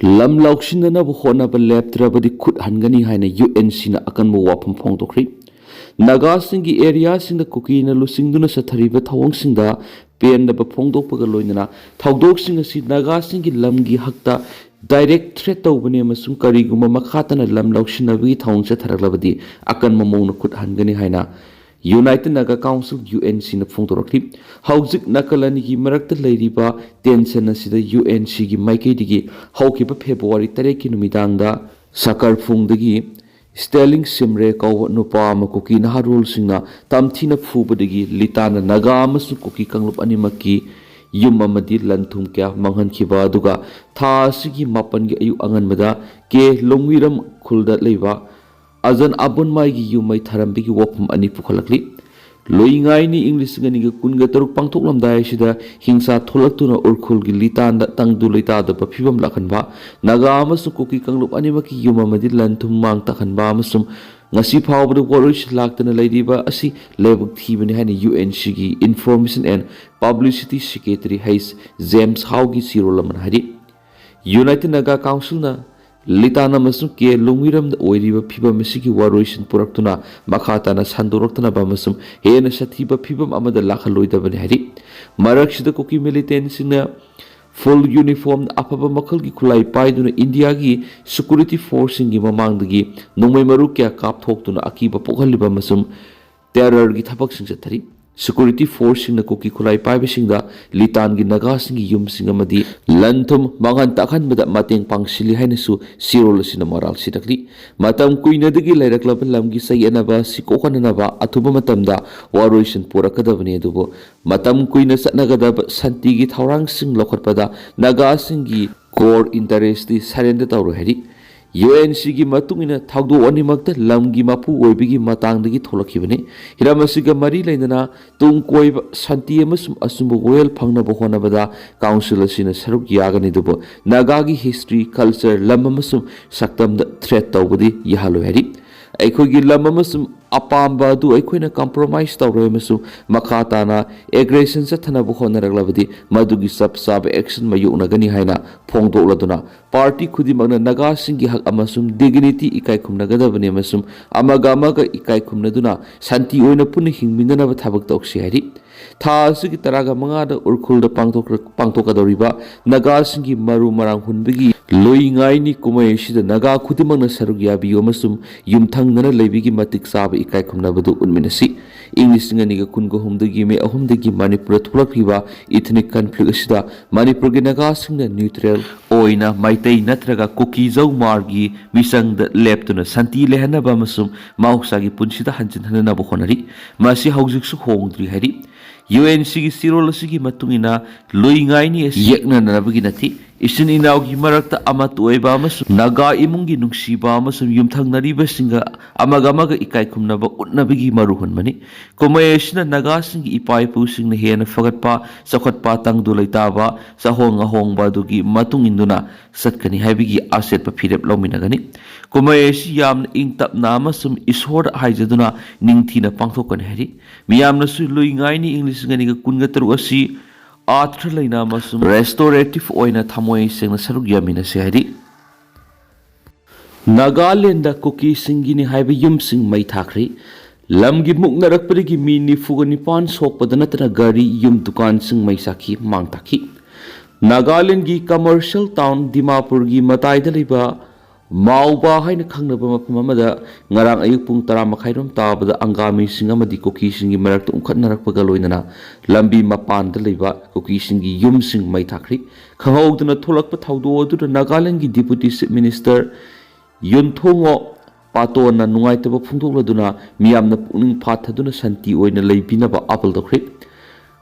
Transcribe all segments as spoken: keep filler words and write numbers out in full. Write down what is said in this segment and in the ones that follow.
ꯂꯝ ꯂꯧꯁꯤꯟꯅꯅꯕ ꯍꯣꯠꯅꯕ ꯂꯦꯞꯇ꯭ꯔꯕꯗꯤ ꯈꯨꯠ ꯍꯟꯒꯅꯤ ꯍꯥꯏꯅ ꯌꯨ ꯑꯦꯟ ꯁꯤꯅ ꯑꯀꯟꯕ ꯋꯥꯐꯝ ꯐꯣꯡꯗꯣꯛꯈ꯭ꯔꯤ꯫ ꯅꯥꯒꯥꯁꯤꯡꯒꯤ ꯑꯦꯔꯤꯌꯥꯁꯤꯡꯗ ꯀꯨꯀꯤꯅ ꯂꯨꯆꯤꯡꯗꯨꯅ ꯆꯠꯊꯔꯤꯕ ꯊꯧꯑꯣꯡꯁꯤꯡꯗ ꯄꯦꯟꯗꯕ ꯐꯣꯡꯗꯣꯛꯄꯒ ꯂꯣꯏꯅꯅ ꯊꯧꯗꯣꯛꯁꯤꯡ ꯑꯁꯤ ꯅꯥꯒꯥꯁꯤꯡꯒꯤ ꯂꯝꯒꯤ ꯍꯛꯇ ꯗꯥꯏꯔꯦꯛ ꯊ꯭ꯔꯦꯠ ꯇꯧꯕꯅꯤ ꯑꯃꯁꯨꯡ ꯀꯔꯤꯒꯨꯝꯕ ꯃꯈꯥ ꯇꯥꯅ ꯂꯝ ꯂꯧꯁꯤꯟꯅꯕꯒꯤ ꯊꯧꯑꯣꯡ ꯆꯠꯊꯔꯛꯂꯕꯗꯤ ꯑꯀꯟꯕ ꯃꯑꯣꯡꯗ ꯈꯨꯠ ꯍꯟꯒꯅꯤ ꯍꯥꯏꯅ United Naga Council, U N ꯁꯤꯅ ꯐꯣꯡꯗꯣꯔꯛꯂꯤ꯫ ꯍꯧꯖꯤꯛ ꯅꯥꯒꯥꯂꯦꯟꯒꯤ ꯃꯔꯛꯇ ꯂꯩꯔꯤꯕ ꯇꯦꯟꯁꯟ ꯑꯁꯤꯗ ꯌꯨ ꯑꯦꯟ ꯁꯤꯒꯤ ꯃꯥꯏꯀꯩꯗꯒꯤ ꯍꯧꯈꯤꯕ ꯐꯦꯕ꯭ꯔꯨꯋꯥꯔꯤ ꯇꯔꯦꯠꯀꯤ ꯅꯨꯃꯤꯗꯥꯡꯗ ꯁꯀꯔꯐꯨꯡꯗꯒꯤ ꯁ꯭ꯇꯦꯂꯤꯡ ꯁꯤꯝꯔꯦ ꯀꯧꯕ ꯅꯨꯄꯥ ꯑꯃ ꯀꯨꯀꯤ ꯅꯍꯥꯔꯣꯜꯁꯤꯡꯅ ꯇꯝꯊꯤꯅ ꯐꯨꯕꯗꯒꯤ ꯂꯤꯇꯥꯟꯅ ꯅꯥꯒꯥ ꯑꯃꯁꯨꯡ ꯀꯨꯀꯤ ꯀꯥꯡꯂꯨꯞ ꯑꯅꯤꯃꯛꯀꯤ ꯌꯨꯝ ꯑꯃꯗꯤ ꯂꯟ ꯊꯨꯝ ꯀꯌꯥ ꯃꯥꯡꯍꯟꯈꯤꯕ, ꯑꯗꯨꯒ ꯊꯥ ꯑꯁꯤꯒꯤ ꯃꯥꯄꯟꯒꯤ ꯑꯌꯨꯛ ꯑꯉꯟꯕꯗ ꯀꯦ ꯂꯣꯡꯋꯤꯔꯝ ꯈꯨꯜꯗ ꯂꯩꯕ ꯑꯖꯟ ꯑꯕꯨꯟꯃꯥꯏꯒꯤ ꯌꯨꯝ ꯃꯩ ꯊꯥꯔꯝꯕꯒꯤ ꯋꯥꯐꯝ ꯑꯅꯤ ꯄꯨꯈꯠꯂꯛꯂꯤ꯫ ꯂꯣꯏꯉꯥꯏꯅꯤ ꯏꯪ ꯂꯤꯁꯤꯡ ꯑꯅꯤꯒ ꯀꯨꯟꯒ ꯇꯔꯨꯛ ꯄꯥꯡꯊꯣꯛꯂꯝꯗꯥꯏ ꯑꯁꯤꯗ ꯍꯤꯡꯁꯥ ꯊꯣꯛꯂꯛꯇꯨꯅ ꯎꯔꯈꯨꯜꯒꯤ ꯂꯤꯇꯥꯟꯗ ꯇꯪꯗꯨ ꯂꯩꯇꯥꯗꯕ ꯐꯤꯕꯝ ꯂꯥꯛꯍꯟꯕ, ꯅꯥꯒꯥ ꯑꯃꯁꯨꯡ ꯀꯨꯀꯤ ꯀꯥꯡꯂꯨꯞ ꯑꯅꯤꯃꯛꯀꯤ ꯌꯨꯝ ꯑꯃꯗꯤ ꯂꯟ ꯊꯨꯝ ꯃꯥꯡ ꯇꯥꯛꯍꯟꯕ ꯑꯃꯁꯨꯡ ꯉꯁꯤ ꯐꯥꯎꯕꯗ ꯋꯥꯔꯣꯏꯁꯤꯟ ꯂꯥꯛꯇꯅ ꯂꯩꯔꯤꯕ ꯑꯁꯤ ꯂꯥꯏꯕꯛ ꯊꯤꯕꯅꯤ ꯍꯥꯏꯅ ꯌꯨ ꯑꯦꯟ ꯁꯤꯒꯤ Information and Publicity Secretary ꯍꯩꯁ ꯖꯦꯝꯁ ꯍꯥꯎꯒꯤ ꯆꯦꯔꯣꯜ ꯑꯃꯅ ꯍꯥꯏꯔꯤ꯫ ꯌꯨꯅꯥꯏꯇꯦꯗ ꯅꯥꯒꯥ ꯀꯥꯎꯟꯁꯤꯜꯅ ꯂꯤꯇꯥꯟ ꯑꯃꯁꯨꯡ ꯀꯦ ꯂꯣꯡꯋꯤꯔꯝꯗ ꯑꯣꯏꯔꯤꯕ ꯐꯤꯚꯝ ꯑꯁꯤꯒꯤ ꯋꯥꯔꯣꯏꯁꯤꯟ ꯄꯨꯔꯛꯇꯨꯅ ꯃꯈꯥ ꯇꯥꯅ ꯁꯟꯗꯣꯔꯛꯇꯅꯕ ꯑꯃꯁꯨꯡ ꯍꯦꯟꯅ ꯁꯥꯊꯤꯕ ꯐꯤꯚꯝ ꯑꯃꯗ ꯂꯥꯛꯍꯜꯂꯣꯏꯗꯕꯅꯤ ꯍꯥꯏꯔꯤ꯫ ꯃꯔꯛꯁꯤꯗ ꯀꯨꯀꯤ ꯃꯤꯂꯤꯇꯦꯟꯁꯤꯡꯅ ꯐꯨꯜ ꯌꯨꯅꯤꯐꯣꯔꯝ ꯑꯐꯕ ꯃꯈꯜꯒꯤ ꯈꯨꯠꯂꯥꯏ ꯄꯥꯏꯗꯨꯅ ꯏꯟꯗꯤꯌꯥꯒꯤ ꯁꯦꯀ꯭ꯌꯨꯔꯤꯇꯤ ꯐꯣꯔꯁꯁꯤꯡꯒꯤ ꯃꯃꯥꯡꯗꯒꯤ ꯅꯣꯡꯃꯩ ꯃꯔꯨ ꯀꯌꯥ ꯀꯥꯞꯊꯣꯛꯇꯨꯅ ꯑꯀꯤꯕ ꯄꯣꯛꯍꯜꯂꯤꯕ ꯑꯃꯁꯨꯡ ꯇꯦꯔꯔꯒꯤ ꯊꯕꯛꯁꯤꯡ ꯆꯠꯊꯔꯤ꯫ ꯁꯦꯀ꯭ꯌꯨꯔꯤꯇꯤ ꯐꯣꯔꯁꯁꯤꯡꯅ ꯀꯨꯀꯤ ꯈꯨꯠꯂꯥꯏ ꯄꯥꯏꯕꯁꯤꯡꯗ ꯂꯤꯇꯥꯟꯒꯤ ꯅꯥꯒꯥꯁꯤꯡꯒꯤ ꯌꯨꯝꯁꯤꯡ ꯑꯃꯗꯤ ꯂꯟ ꯊꯨꯝ ꯃꯥꯡꯍꯟ ꯇꯥꯛꯍꯟꯕꯗ ꯃꯇꯦꯡ ꯄꯥꯡꯁꯤꯜꯂꯤ ꯍꯥꯏꯅꯁꯨ ꯆꯦꯔꯣꯜ ꯑꯁꯤꯅ ꯃꯔꯥꯜ ꯁꯤꯔꯛꯂꯤ꯫ ꯃꯇꯝ ꯀꯨꯏꯅꯗꯒꯤ ꯂꯩꯔꯛꯂꯕ ꯂꯝꯒꯤ ꯆꯌꯦꯠꯅꯕ ꯑꯁꯤ ꯀꯣꯛꯍꯟꯅꯅꯕ ꯑꯊꯨꯕ ꯃꯇꯝꯗ ꯋꯥꯔꯣꯏꯁꯤꯟ ꯄꯨꯔꯛꯀꯗꯕꯅꯤ, ꯑꯗꯨꯕꯨ ꯃꯇꯝ ꯀꯨꯏꯅ ꯆꯠꯅꯒꯗꯕ ꯁꯥꯟꯇꯤꯒꯤ ꯊꯧꯔꯥꯡꯁꯤꯡ ꯂꯧꯈꯠꯄꯗ ꯅꯥꯒꯥꯁꯤꯡꯒꯤ core interest ꯇꯤ surrender ꯇꯧꯔꯣꯏ ꯍꯥꯏꯔꯤ꯫ ꯌꯨ ꯑꯦꯟ ꯁꯤꯒꯤ ꯃꯇꯨꯡ ꯏꯟꯅ ꯊꯧꯗꯣꯛ ꯑꯅꯤꯃꯛꯇ ꯂꯝꯒꯤ ꯃꯄꯨ ꯑꯣꯏꯕꯒꯤ ꯃꯇꯥꯡꯗꯒꯤ ꯊꯣꯛꯂꯛꯈꯤꯕꯅꯤ꯫ ꯍꯤꯔꯝ ꯑꯁꯤꯒ ꯃꯔꯤ ꯂꯩꯅꯅ ꯇꯨꯡ ꯀꯣꯏꯕ, ꯁꯥꯟꯇꯤ ꯑꯃꯁꯨꯡ ꯑꯆꯨꯝꯕ ꯋꯥꯌꯦꯜ ꯐꯪꯅꯕ ꯍꯣꯠꯅꯕꯗ ꯀꯥꯎꯟꯁꯤꯜ ꯑꯁꯤꯅ ꯁꯔꯨꯛ ꯌꯥꯒꯅꯤ, ꯑꯗꯨꯕꯨ ꯅꯥꯒꯥꯒꯤ history, culture, ꯂꯝ ꯑꯃꯁꯨꯡ ꯁꯛꯇꯝꯗ threat ꯇꯧꯕꯗꯤ ꯌꯥꯍꯜꯂꯣꯏ ꯍꯥꯏꯔꯤ꯫ ꯑꯩꯈꯣꯏꯒꯤ ꯂꯝ ꯑꯃꯁꯨꯡ ꯑꯄꯥꯝꯕ ꯑꯗꯨ ꯑꯩꯈꯣꯏꯅ compromise ꯇꯧꯔꯣꯏ ꯑꯃꯁꯨꯡ ꯃꯈꯥ ꯇꯥꯅ aggression ꯆꯠꯊꯅꯕ ꯍꯣꯠꯅꯔꯛꯂꯕꯗꯤ ꯃꯗꯨꯒꯤ ꯆꯞ ꯆꯥꯕ action ꯃꯥꯌꯣꯛꯅꯒꯅꯤ ꯍꯥꯏꯅ ꯐꯣꯡꯗꯣꯛꯂꯗꯨꯅ, party ꯈꯨꯗꯤꯡꯃꯛꯅ ꯅꯥꯒꯥꯁꯤꯡꯒꯤ ꯍꯛ ꯑꯃꯁꯨꯡ dignity ꯏꯀꯥꯏ ꯈꯨꯝꯅꯒꯗꯕꯅꯤ ꯑꯃꯁꯨꯡ ꯑꯃꯒ ꯑꯃꯒ ꯏꯀꯥꯏ ꯈꯨꯝꯅꯗꯨꯅ ꯁꯥꯟꯇꯤ ꯑꯣꯏꯅ ꯄꯨꯟꯅ ꯍꯤꯡꯃꯤꯟꯅꯅꯕ ꯊꯕꯛ ꯇꯧꯁꯤ ꯍꯥꯏꯔꯤ꯫ ꯊꯥ ꯑꯁꯤꯒꯤ ꯇꯔꯥꯒ ꯃꯉꯥꯗ ꯎꯔꯈꯨꯜꯗ ꯄꯥꯡꯊꯣꯛ-, ꯄꯥꯡꯊꯣꯛꯀꯗꯧꯔꯤꯕ ꯅꯥꯒꯥꯁꯤꯡꯒꯤ ꯃꯔꯨ ꯃꯔꯥꯡ ꯍꯨꯟꯕꯒꯤ ꯂꯨꯏ ꯉꯥꯏꯅꯤ ꯀꯨꯝꯍꯩ ꯑꯁꯤꯗ ꯅꯥꯒꯥ ꯈꯨꯗꯤꯡꯃꯛꯅ ꯁꯔꯨꯛ ꯌꯥꯕꯤꯌꯨ ꯑꯃꯁꯨꯡ ꯌꯨꯝꯊꯪꯅꯅ ꯂꯩꯕꯒꯤ ꯃꯇꯤꯛ ꯆꯥꯕ ꯏꯀꯥꯏ ꯈꯨꯝꯅꯕꯗꯨ ꯎꯠꯃꯤꯟꯅꯁꯤ꯫ ꯏꯪ ꯂꯤꯁꯤꯡ ꯑꯅꯤꯒ ꯀꯨꯟꯒ ꯑꯍꯨꯝꯗꯒꯤ ꯃꯦ ꯑꯍꯨꯝꯗꯒꯤ ꯃꯅꯤꯄꯨꯔꯗ ꯊꯣꯛꯂꯛꯂꯤꯕ ethnic conflict ꯑꯁꯤꯗ ꯃꯅꯤꯄꯨꯔꯒꯤ ꯅꯥꯒꯥꯁꯤꯡꯅ neutral ꯑꯣꯏꯅ ꯃꯩꯇꯩ ꯅꯠꯇ꯭ꯔꯒ ꯀꯨꯀꯤ ꯖꯧ ꯃꯥꯔꯒꯤ ꯃꯤꯆꯪꯗ ꯂꯦꯞꯇꯨꯅ ꯁꯥꯟꯇꯤ ꯂꯩꯍꯟꯅꯕ ꯑꯃꯁꯨꯡ ꯃꯍꯧꯁꯥꯒꯤ ꯄꯨꯟꯁꯤꯗ ꯍꯟꯖꯤꯟꯍꯟꯅꯕ ꯍꯣꯠꯅꯔꯤ꯫ ꯃꯁꯤ ꯍꯧꯖꯤꯛꯁꯨ ꯍꯣꯡꯗ꯭ꯔꯤ ꯍꯥꯏꯔꯤ꯫ ꯌꯨ ꯑꯦꯟ ꯁꯤꯒꯤ ꯆꯦꯔꯣꯜ ꯑꯁꯤꯒꯤ ꯃꯇꯨꯡ ꯏꯟꯅ, ꯂꯨꯏ ꯉꯥꯏꯅꯤ ꯑꯁꯤ ꯌꯦꯛꯅꯅꯕꯒꯤ ꯅꯠꯇꯦ, ꯏꯆꯤꯟ ꯏꯅꯥꯎꯒꯤ ꯃꯔꯛꯇ ꯑꯃꯠꯇ ꯑꯣꯏꯕ ꯑꯃꯁꯨꯡ ꯅꯥꯒꯥ ꯏꯃꯨꯡꯒꯤ ꯅꯨꯡꯁꯤꯕ ꯑꯃꯁꯨꯡ ꯌꯨꯝꯊꯪꯅꯔꯤꯕꯁꯤꯡꯒ ꯑꯃꯒ ꯑꯃꯒ ꯏꯀꯥꯏ ꯈꯨꯝꯅꯕ ꯎꯠꯅꯕꯒꯤ ꯃꯔꯨ ꯍꯨꯟꯕꯅꯤ꯫ ꯀꯨꯝꯍꯩ ꯑꯁꯤꯅ ꯅꯥꯒꯥꯁꯤꯡꯒꯤ ꯏꯄꯥ ꯏꯄꯨꯁꯤꯡꯅ ꯍꯦꯟꯅ ꯐꯒꯠꯄ, ꯆꯥꯎꯈꯠꯄ, ꯇꯪꯗꯨ ꯂꯩꯇꯥꯕ, ꯆꯥꯍꯣꯡ ꯉꯥꯍꯣꯡꯕ ꯑꯗꯨꯒꯤ ꯃꯇꯨꯡ ꯏꯟꯗꯨꯅ ꯆꯠꯀꯅꯤ ꯍꯥꯏꯕꯒꯤ ꯑꯆꯦꯠꯄ ꯐꯤꯔꯦꯞ ꯂꯧꯃꯤꯟꯅꯒꯅꯤ꯫ ꯀꯨꯝꯍꯩ ꯑꯁꯤ ꯌꯥꯝꯅ ꯏꯪ ꯇꯞꯅ ꯑꯃꯁꯨꯡ ꯏꯁꯣꯔꯗ ꯍꯥꯏꯖꯗꯨꯅ ꯅꯤꯡꯊꯤꯅ ꯄꯥꯡꯊꯣꯛꯀꯅꯤ ꯍꯥꯏꯔꯤ꯫ ꯃꯤꯌꯥꯝꯅꯁꯨ ꯂꯨꯏ ꯉꯥꯏꯅꯤ ꯏꯪ ꯂꯤꯁꯤꯡ ꯑꯅꯤꯒ ꯀꯨꯟꯒ ꯇꯔꯨꯛ ꯑꯁꯤ ꯑꯥꯔꯊ ꯂꯩꯅ ꯑꯃꯁꯨꯡ restorative ꯑꯣꯏꯅ ꯊꯃꯣꯏ ꯁꯦꯡꯅ ꯁꯔꯨꯛ ꯌꯥꯃꯤꯟꯅꯁꯤ ꯍꯥꯏꯔꯤ꯫ ꯅꯥꯒꯥꯂꯦꯟꯗ ꯀꯨꯀꯤꯁꯤꯡꯒꯤꯅꯤ ꯍꯥꯏꯕ ꯌꯨꯝꯁꯤꯡ ꯃꯩ ꯊꯥꯈ꯭ꯔꯤ꯫ ꯂꯝꯒꯤ ꯃꯨꯛꯅꯔꯛꯄꯗꯒꯤ ꯃꯤ ꯅꯤꯐꯨꯒ ꯅꯤꯄꯥꯟ ꯁꯣꯛꯄꯗ ꯅꯠꯇꯅ ꯒꯥꯔꯤ, ꯌꯨꯝ, ꯗꯨꯀꯥꯟꯁꯤꯡ ꯃꯩ ꯆꯥꯛꯈꯤ, ꯃꯥꯡ ꯇꯥꯛꯈꯤ꯫ ꯅꯥꯒꯥꯂꯦꯟꯗꯒꯤ commercial town ꯗꯤꯃꯥꯄꯨꯔꯒꯤ ꯃꯇꯥꯏꯗ ꯂꯩꯕ ꯃꯥꯎꯕꯥ ꯍꯥꯏꯅ ꯈꯪꯅꯕ ꯃꯐꯝ ꯑꯃꯗ ꯉꯔꯥꯡ ꯑꯌꯨꯛ ꯄꯨꯡ ꯇꯔꯥ ꯃꯈꯥꯏꯔꯣꯝ ꯇꯥꯕꯗ ꯑꯪꯒꯥꯃꯤꯁꯤꯡ ꯑꯃꯗꯤ ꯀꯨꯀꯤꯁꯤꯡꯒꯤ ꯃꯔꯛꯇ ꯎꯪꯈꯠꯅꯔꯛꯄꯒ ꯂꯣꯏꯅꯅ ꯂꯝꯕꯤ ꯃꯄꯥꯟꯗ ꯂꯩꯕ ꯀꯨꯀꯤꯁꯤꯡꯒꯤ ꯌꯨꯝꯁꯤꯡ ꯃꯩ ꯊꯥꯈ꯭ꯔꯤ꯫ ꯈꯪꯍꯧꯗꯅ ꯊꯣꯛꯂꯛꯄ ꯊꯧꯗꯣꯛ ꯑꯗꯨꯗ ꯅꯥꯒꯥꯂꯦꯟꯗꯒꯤ Deputy Chief Minister ꯌꯨꯟꯊꯣꯉꯣ ꯄꯥꯇꯣꯟꯅ ꯅꯨꯡꯉꯥꯏꯇꯕ ꯐꯣꯡꯗꯣꯛꯂꯗꯨꯅ ꯃꯤꯌꯥꯝꯅ ꯄꯨꯛꯅꯤꯡ ꯐꯥꯊꯗꯨꯅ ꯁꯥꯟꯇꯤ ꯑꯣꯏꯅ ꯂꯩꯕꯤꯅꯕ ꯑꯥꯄꯜ ꯇꯧꯈ꯭ꯔꯤ꯫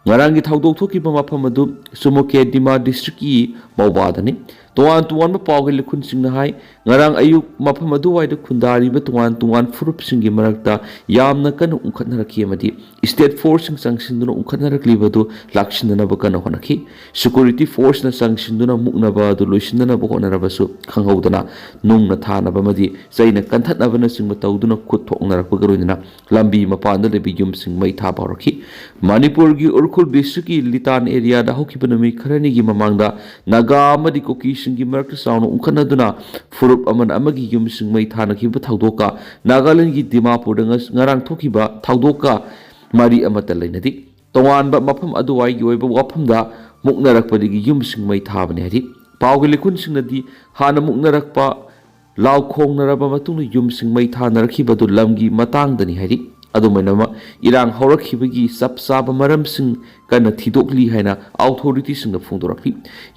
ꯉꯔꯥꯡꯒꯤ ꯊꯧꯗꯣꯛ ꯊꯣꯛꯈꯤꯕ ꯃꯐꯝ ꯑꯗꯨ ꯆꯨꯃꯣꯀꯦ ꯗꯤꯃꯥ ꯗꯤꯁꯇ꯭ꯔꯤꯛꯀꯤ ꯃꯧꯕꯥꯗꯅꯤ꯫ ꯇꯣꯉꯥꯟ ꯇꯣꯉꯥꯟꯕ ꯄꯥꯎꯒꯤ ꯂꯤꯈꯨꯟꯁꯤꯡꯅ ꯍꯥꯏ, ꯉꯔꯥꯡ ꯑꯌꯨꯛ ꯃꯐꯝ ꯑꯗꯨꯋꯥꯏꯗ ꯈꯨꯟꯗꯥꯔꯤꯕ ꯇꯣꯉꯥꯟ ꯇꯣꯉꯥꯟ ꯐꯨꯔꯨꯞꯁꯤꯡꯒꯤ ꯃꯔꯛꯇ ꯌꯥꯝꯅ ꯀꯟꯅ ꯎꯪꯈꯠꯅꯔꯛꯈꯤ ꯑꯃꯗꯤ ꯁ꯭ꯇꯦꯠ ꯐꯣꯔꯁꯁꯤꯡ ꯆꯪꯁꯤꯟꯗꯨꯅ ꯎꯪꯈꯠꯅꯔꯛꯂꯤꯕ ꯑꯗꯨ ꯂꯥꯛꯁꯤꯟꯅꯅꯕ ꯀꯟꯅ ꯍꯣꯠꯅꯈꯤ꯫ ꯁꯦꯀ꯭ꯌꯨꯔꯤꯇꯤ ꯐꯣꯔꯁꯅ ꯆꯪꯁꯤꯟꯗꯨꯅ ꯃꯨꯛꯅꯕ ꯑꯗꯨ ꯂꯣꯏꯁꯤꯟꯅꯅꯕ ꯍꯣꯠꯅꯔꯕꯁꯨ ꯈꯪꯍꯧꯗꯅ ꯅꯨꯡꯅ ꯊꯥꯅꯕ ꯑꯃꯗꯤ ꯆꯩꯅ ꯀꯟꯊꯠꯅꯕꯅꯆꯤꯡꯕ ꯇꯧꯗꯨꯅ ꯈꯨꯠ ꯊꯣꯛꯅꯔꯛꯄꯒ ꯂꯣꯏꯅꯅ ꯂꯝꯕꯤ ꯃꯄꯥꯟꯗ ꯂꯩꯕ ꯌꯨꯝꯁꯤꯡ ꯃꯩ ꯊꯥꯕ ꯍꯧꯔꯛꯈꯤ꯫ ꯃꯅꯤꯄꯨꯔꯒꯤ ꯎꯔꯈꯨꯜ ꯗꯤꯁꯇ꯭ꯔꯤꯛꯀꯤ ꯂꯤꯇꯥꯟ ꯑꯦꯔꯤꯌꯥꯗ ꯍꯧꯈꯤꯕ ꯅꯨꯃꯤꯠ ꯈꯔꯅꯤꯒꯤ ꯃꯃꯥꯡꯗ ꯅꯥꯒꯥ ꯑꯃꯗꯤ ꯀꯨꯀꯤꯁꯤꯡꯒꯤ ꯃꯔꯛꯇ ꯆꯥꯎꯅ ꯎꯪꯈꯠꯅꯗꯨꯅ ꯐꯨꯔꯨꯞ ꯑꯃꯅ ꯑꯃꯒꯤ ꯌꯨꯝꯁꯤꯡ ꯃꯩ ꯊꯥꯅꯈꯤꯕ ꯊꯧꯗꯣꯛꯀ ꯅꯥꯒꯥꯂꯦꯟꯗꯒꯤ ꯗꯤꯃꯥꯄꯨꯔꯗ ꯉ-, ꯉꯔꯥꯡ ꯊꯣꯛꯈꯤꯕ ꯊꯧꯗꯣꯛꯀ ꯃꯔꯤ ꯑꯃꯠꯇ ꯂꯩꯅꯗꯦ꯫ ꯇꯣꯉꯥꯟꯕ ꯃꯐꯝ ꯑꯗꯨꯋꯥꯏꯒꯤ ꯑꯣꯏꯕ ꯋꯥꯐꯝꯗ ꯃꯨꯛꯅꯔꯛꯄꯗꯒꯤ ꯌꯨꯝꯁꯤꯡ ꯃꯩ ꯊꯥꯕꯅꯤ ꯍꯥꯏꯔꯤ꯫ ꯄꯥꯎꯒꯤ ꯂꯤꯈꯨꯟꯁꯤꯡꯅꯗꯤ ꯍꯥꯟꯅ ꯃꯨꯛꯅꯔꯛꯄ ꯂꯥꯎ ꯈꯣꯡꯅꯔꯕ ꯃꯇꯨꯡꯗ ꯌꯨꯝꯁꯤꯡ ꯃꯩ ꯊꯥꯅꯔꯛꯈꯤꯕ ꯑꯗꯨ ꯂꯝꯒꯤ ꯃꯇꯥꯡꯗꯅꯤ ꯍꯥꯏꯔꯤ꯫ ꯑꯗꯨꯝ ꯑꯣꯏꯅꯃꯛ, ꯏꯔꯥꯡ ꯍꯧꯔꯛꯈꯤꯕꯒꯤ ꯆꯞ ꯆꯥꯕ ꯃꯔꯝꯁꯤꯡ ꯀꯟꯅ ꯊꯤꯗꯣꯛꯂꯤ ꯍꯥꯏꯅ ꯑꯣꯊꯣꯔꯤꯇꯤꯁꯤꯡꯅ ꯐꯣꯡꯗꯣꯔꯛꯂꯤ꯫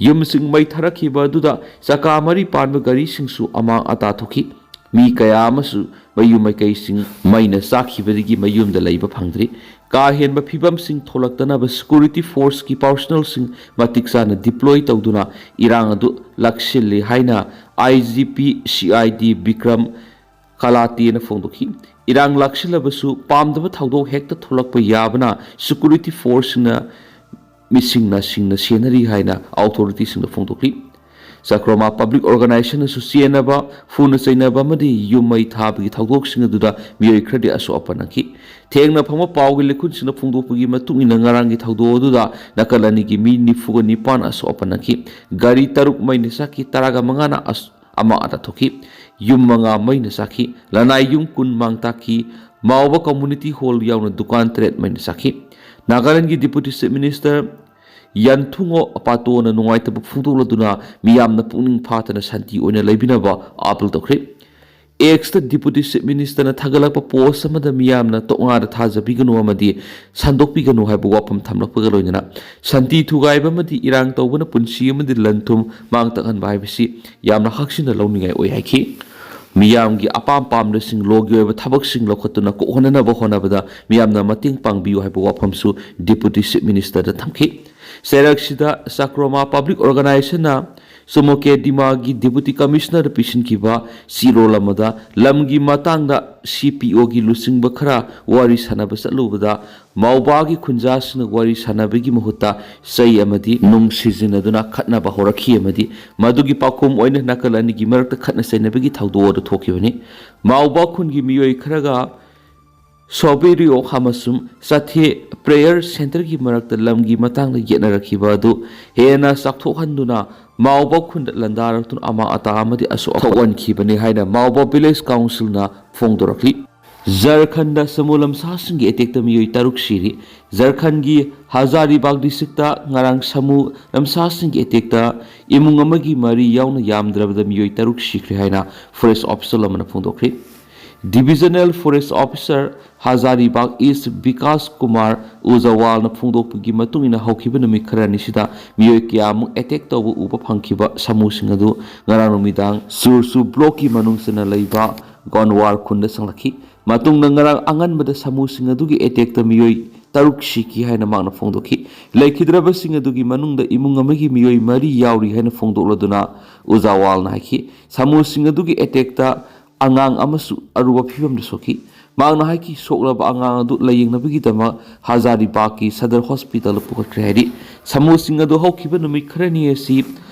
ꯌꯨꯝꯁꯤꯡ ꯃꯩ ꯊꯥꯔꯛꯈꯤꯕ ꯑꯗꯨꯗ ꯆꯀꯥ ꯃꯔꯤ ꯄꯥꯟꯕ ꯒꯥꯔꯤꯁꯤꯡꯁꯨ ꯑꯃꯥꯡ ꯑꯇꯥ ꯊꯣꯛꯈꯤ꯫ ꯃꯤ ꯀꯌꯥ ꯑꯃꯁꯨ ꯃꯌꯨꯝ ꯃꯩꯀꯩꯁꯤꯡ ꯃꯩꯅ ꯆꯥꯛꯈꯤꯕꯗꯒꯤ ꯃꯌꯨꯝꯗ ꯂꯩꯕ ꯐꯪꯗ꯭ꯔꯤ꯫ ꯀꯥ ꯍꯦꯟꯕ ꯐꯤꯕꯝꯁꯤꯡ ꯊꯣꯛꯂꯛꯇꯅꯕ ꯁꯦꯀ꯭ꯌꯨꯔꯤꯇꯤ ꯐꯣꯔꯁꯀꯤ ꯄꯥꯔꯁꯣꯅꯦꯜꯁꯤꯡ ꯃꯇꯤꯛ ꯆꯥꯅ ꯗꯤꯄ꯭ꯂꯣꯏ ꯇꯧꯗꯨꯅ ꯏꯔꯥꯡ ꯑꯗꯨ ꯂꯥꯛꯁꯤꯜꯂꯤ ꯍꯥꯏꯅ ꯑꯥꯏ G P C I D Bikram ꯀꯂꯥꯇꯦꯅ ꯐꯣꯡꯗꯣꯛꯈꯤ꯫ ꯏꯔꯥꯡ ꯂꯥꯛꯁꯤꯜꯂꯕꯁꯨ ꯄꯥꯝꯗꯕ ꯊꯧꯗꯣꯛ ꯍꯦꯛꯇ ꯊꯣꯛꯂꯛꯄ ꯌꯥꯕꯅ ꯁꯦꯀ꯭ꯌꯨꯔꯤꯇꯤ ꯐꯣꯔꯁꯁꯤꯡꯅ ꯃꯤꯁꯤꯡ ꯅꯥꯁꯤꯡꯅ ꯁꯦꯟꯅꯔꯤ ꯍꯥꯏꯅ ꯑꯣꯊꯣꯔꯤꯇꯤꯁꯤꯡꯅ ꯐꯣꯡꯗꯣꯛꯂꯤ꯫ ꯆꯀ꯭ꯔꯣꯃꯥ ꯄꯕ꯭ꯂꯤꯛ ꯑꯣꯔꯒꯅꯥꯏꯖꯦꯁꯟꯅꯁꯨ ꯆꯦꯟꯅꯕ, ꯐꯨꯅ ꯆꯩꯅꯕ ꯑꯃꯗꯤ ꯌꯨꯝ ꯃꯩ ꯊꯥꯕꯒꯤ ꯊꯧꯗꯣꯛꯁꯤꯡ ꯑꯗꯨꯗ ꯃꯤꯑꯣꯏ ꯈꯔꯗꯤ ꯑꯁꯣꯛ ꯑꯄꯟ ꯅꯪꯈꯤ꯫ ꯊꯦꯡꯅ ꯐꯪꯕ ꯄꯥꯎꯒꯤ ꯂꯤꯈꯨꯟꯁꯤꯡꯅ ꯐꯣꯡꯗꯣꯛꯄꯒꯤ ꯃꯇꯨꯡ ꯏꯟꯅ, ꯉꯔꯥꯡꯒꯤ ꯊꯧꯗꯣꯛ ꯑꯗꯨꯗ ꯅꯥꯀꯜ ꯑꯅꯤꯒꯤ ꯃꯤ ꯅꯤꯐꯨꯒ ꯅꯤꯄꯥꯟ ꯑꯁꯣꯛ ꯑꯄꯟ ꯅꯪꯈꯤ꯫ ꯒꯥꯔꯤ ꯇꯔꯨꯛ ꯃꯩꯅ ꯆꯥꯛꯈꯤ, ꯇꯔꯥꯒ ꯃꯉꯥꯅ ꯑꯁ-, ꯑꯃꯥꯡ ꯑꯇꯥ ꯊꯣꯛꯈꯤ꯫ ꯌꯨꯝ ꯃꯉꯥ ꯃꯩꯅ ꯆꯥꯛꯈꯤ꯫ ꯂꯅꯥꯏ ꯌꯨꯝ ꯀꯨꯟ ꯃꯥꯡ ꯇꯥꯛꯈꯤ꯫ ꯃꯥꯎꯕ ꯀꯝꯃꯨꯅꯤꯇꯤ ꯍꯣꯜ ꯌꯥꯎꯅ ꯗꯨꯀꯥꯟ ꯇꯔꯦꯠ ꯃꯩꯅ ꯆꯥꯛꯈꯤ꯫ ꯅꯥꯒꯥꯂꯦꯟꯒꯤ ꯗꯤꯄꯨꯇꯤ ꯆꯤꯐ ꯃꯤꯅꯤꯁꯇꯔ ꯌꯟꯊꯨꯉꯣ ꯑꯄꯥꯇꯣꯅ ꯅꯨꯡꯉꯥꯏꯇꯕ ꯐꯣꯡꯗꯣꯛꯂꯗꯨꯅ ꯃꯤꯌꯥꯝꯅ ꯄꯨꯛꯅꯤꯡ ꯐꯥꯗꯅ ꯁꯥꯟꯇꯤ ꯑꯣꯏꯅ ꯂꯩꯕꯤꯅꯕ ꯑꯥꯄꯤꯜ ꯇꯧꯈ꯭ꯔꯦ꯫ ꯑꯦꯛꯁꯇ ꯗꯤꯄꯨꯇꯤ ꯆꯤꯐ ꯃꯤꯅꯤꯁꯇꯔꯅ ꯊꯥꯒꯠꯂꯛꯄ ꯄꯣꯁ ꯑꯃꯗ ꯃꯤꯌꯥꯝꯅ ꯇꯣꯉꯥꯟꯅ ꯊꯥꯖꯕꯤꯒꯅꯨ ꯑꯃꯗꯤ ꯁꯟꯗꯣꯛꯄꯤꯒꯅꯨ ꯍꯥꯏꯕ ꯋꯥꯐꯝ ꯊꯝꯂꯛꯄꯒ ꯂꯣꯏꯅꯅ ꯁꯥꯟꯇꯤ ꯊꯨꯒꯥꯏꯕ ꯑꯃꯗꯤ ꯏꯔꯥꯡ ꯇꯧꯕꯅ ꯄꯨꯟꯁꯤ ꯑꯃꯗꯤ ꯂꯟ ꯊꯨꯝ ꯃꯥꯡ ꯇꯥꯛꯍꯟꯕ ꯍꯥꯏꯕꯁꯤ ꯌꯥꯝꯅ ꯍꯛꯆꯤꯟꯅ ꯂꯧꯅꯤꯡꯉꯥꯏ ꯑꯣꯏ ꯍꯥꯏꯈꯤ꯫ ꯃꯤꯌꯥꯝꯒꯤ ꯑꯄꯥꯝ ꯄꯥꯝꯗꯁꯤꯡ ꯂꯣꯒꯤ ꯑꯣꯏꯕ ꯊꯕꯛꯁꯤꯡ ꯂꯧꯈꯠꯇꯨꯅ ꯀꯣꯛꯍꯟꯅꯅꯕ ꯍꯣꯠꯅꯕꯗ ꯃꯤꯌꯥꯝꯅ ꯃꯇꯦꯡ ꯄꯥꯡꯕꯤꯌꯨ ꯍꯥꯏꯕ ꯋꯥꯐꯝꯁꯨ ꯗꯤꯄꯨꯇꯤ ꯆꯤꯐ ꯃꯤꯅꯤꯁꯇꯔꯗ ꯊꯝꯈꯤ꯫ ꯆꯩꯔꯛꯁꯤꯗ ꯆꯥꯀ꯭ꯔꯣꯃꯥ ꯄꯕ꯭ꯂꯤꯛ ꯑꯣꯔꯒꯅꯥꯏꯖꯦꯁꯟꯅ ꯆꯨꯃꯣꯀꯦ ꯗꯤꯃꯥꯒꯤ ꯗꯤꯄꯨꯇꯤ ꯀꯃꯤꯁꯅꯔꯗ ꯄꯤꯁꯤꯟꯈꯤꯕ ꯆꯦꯔꯣꯜ ꯑꯃꯗ ꯂꯝꯒꯤ ꯃꯇꯥꯡꯗ ꯁꯤ ꯄꯤ ꯑꯣꯒꯤ ꯂꯨꯆꯤꯡꯕ ꯈꯔ ꯋꯥꯔꯤ ꯁꯥꯟꯅꯕ ꯆꯠꯂꯨꯕꯗ ꯃꯥꯎꯕꯥꯒꯤ ꯈꯨꯟꯖꯥꯁꯤꯡꯅ ꯋꯥꯔꯤ ꯁꯥꯟꯅꯕꯒꯤ ꯃꯍꯨꯠꯇ ꯆꯩ ꯑꯃꯗꯤ ꯅꯨꯡ ꯁꯤꯖꯤꯟꯅꯗꯨꯅ ꯈꯠꯅꯕ ꯍꯧꯔꯛꯈꯤ ꯑꯃꯗꯤ ꯃꯗꯨꯒꯤ ꯄꯥꯎꯈꯨꯝ ꯑꯣꯏꯅ ꯅꯥꯀꯜ ꯑꯅꯤꯒꯤ ꯃꯔꯛꯇ ꯈꯠꯅ ꯆꯩꯅꯕꯒꯤ ꯊꯧꯗꯣꯛ ꯑꯗꯨ ꯊꯣꯛꯈꯤꯕꯅꯤ꯫ ꯃꯥꯎꯕꯥ ꯈꯨꯟꯒꯤ ꯃꯤꯑꯣꯏ ꯈꯔꯒ ꯁꯣꯕꯦꯔꯤꯌꯣ ꯑꯃꯁꯨꯡ ꯆꯥꯊꯦ ꯄ꯭ꯔꯦꯌꯔ ꯁꯦꯟꯇꯔꯒꯤ ꯃꯔꯛꯇ ꯂꯝꯒꯤ ꯃꯇꯥꯡꯗ ꯌꯦꯠꯅꯔꯛꯈꯤꯕ ꯑꯗꯨ ꯍꯦꯟꯅ ꯆꯥꯎꯊꯣꯛꯍꯟꯗꯨꯅ ꯃꯥꯎꯕ ꯈꯨꯟꯗ ꯂꯥꯟꯗꯥꯔꯛꯇꯨꯅ ꯑꯃꯥꯡ ꯑꯇꯥ ꯑꯃꯗꯤ ꯑꯁꯣꯛ ꯊꯣꯛꯍꯟꯈꯤꯕꯅꯤ ꯍꯥꯏꯅ ꯃꯥꯎꯕ ꯚꯤꯂꯦꯖ ꯀꯥꯎꯟꯁꯤꯜꯅ ꯐꯣꯡꯗꯣꯔꯛꯂꯤ꯫ ꯖꯔꯈꯟꯗ ꯁꯃꯨ ꯂꯝꯁꯥꯁꯤꯡꯒꯤ ꯑꯦꯇꯦꯛꯇ ꯃꯤꯑꯣꯏ ꯇꯔꯨꯛ ꯁꯤꯔꯤ꯫ ꯖꯔꯈꯟꯒꯤ ꯍꯖꯥꯔꯤꯕꯥꯒ ꯗꯤꯁꯇ꯭ꯔꯤꯛꯇ ꯉꯔꯥꯡ ꯁꯃꯨ ꯂꯝꯁꯥꯁꯤꯡꯒꯤ ꯑꯦꯇꯦꯛꯇ ꯏꯃꯨꯡ ꯑꯃꯒꯤ ꯃꯔꯤ ꯌꯥꯎꯅ ꯌꯥꯝꯗ꯭ꯔꯕꯗ ꯃꯤꯑꯣꯏ ꯇꯔꯨꯛ ꯁꯤꯈ꯭ꯔꯦ ꯍꯥꯏꯅ ꯐꯣꯔꯦꯁ ꯑꯣꯐꯤꯁꯔ ꯑꯃꯅ ꯐꯣꯡꯗꯣꯛꯈ꯭ꯔꯤ꯫ ꯗꯤꯚꯤꯖꯅꯦꯜ ꯐꯣꯔꯦꯁ ꯑꯣꯐꯤꯁꯔ ꯍꯖꯥꯔꯤꯕꯥꯒ ꯏꯁ ꯕꯤꯀꯥꯁ ꯀꯨꯃꯥꯔ ꯎꯖꯋꯥꯜꯅ ꯐꯣꯡꯗꯣꯛꯄꯒꯤ ꯃꯇꯨꯡ ꯏꯟꯅ ꯍꯧꯈꯤꯕ ꯅꯨꯃꯤꯠ ꯈꯔꯅꯤꯁꯤꯗ ꯃꯤꯑꯣꯏ ꯀꯌꯥꯃꯨꯛ ꯑꯦꯇꯦꯛ ꯇꯧꯕ ꯎꯕ ꯐꯪꯈꯤꯕ ꯁꯃꯨꯁꯤꯡ ꯑꯗꯨ ꯉꯔꯥꯡ ꯅꯨꯃꯤꯗꯥꯡ ꯆꯨꯔꯆꯨ ꯕ꯭ꯂꯣꯛꯀꯤ ꯃꯅꯨꯡ ꯆꯟꯅ ꯂꯩꯕ ꯒꯣꯟꯋꯥꯔ ꯈꯨꯟꯗ ꯆꯪꯂꯛꯈꯤ꯫ ꯃꯇꯨꯡꯗ ꯉꯔꯥꯡ ꯑꯉꯟꯕꯗ ꯁꯃꯨꯁꯤꯡ ꯑꯗꯨꯒꯤ ꯑꯦꯇꯦꯛꯇ ꯃꯤꯑꯣꯏ ꯇꯔꯨꯛ ꯁꯤꯈꯤ ꯍꯥꯏꯅ ꯃꯍꯥꯛꯅ ꯐꯣꯡꯗꯣꯛꯈꯤ꯫ ꯂꯩꯈꯤꯗ꯭ꯔꯕꯁꯤꯡ ꯑꯗꯨꯒꯤ ꯃꯅꯨꯡꯗ ꯏꯃꯨꯡ ꯑꯃꯒꯤ ꯃꯤꯑꯣꯏ ꯃꯔꯤ ꯌꯥꯎꯔꯤ ꯍꯥꯏꯅ ꯐꯣꯡꯗꯣꯛꯂꯗꯨꯅ ꯎꯖꯥꯋꯥꯜꯅ ꯍꯥꯏꯈꯤ, ꯁꯃꯨꯁꯤꯡ ꯑꯗꯨꯒꯤ ꯑꯦꯇꯦꯛꯇ ꯑꯉꯥꯡ ꯑꯃꯁꯨ ꯑꯔꯨꯕ ꯐꯤꯕꯝꯗ ꯁꯣꯛꯈꯤ꯫ ꯃꯍꯥꯛꯅ ꯍꯥꯏꯈꯤ, ꯁꯣꯛꯂꯕ ꯑꯉꯥꯡ ꯑꯗꯨ ꯂꯥꯌꯦꯡꯅꯕꯒꯤꯗꯃꯛ ꯍꯖꯥꯔꯤꯕꯥꯒꯀꯤ ꯁꯗꯔ ꯍꯣꯁꯄꯤꯇꯥꯜꯗ ꯄꯨꯈꯠꯈ꯭ꯔꯦ ꯍꯥꯏꯔꯤ꯫ ꯁꯃꯨꯁꯤꯡ ꯑꯗꯨ ꯍꯧꯈꯤꯕ ꯅꯨꯃꯤꯠ ꯈꯔꯅꯤ ꯑꯁꯤ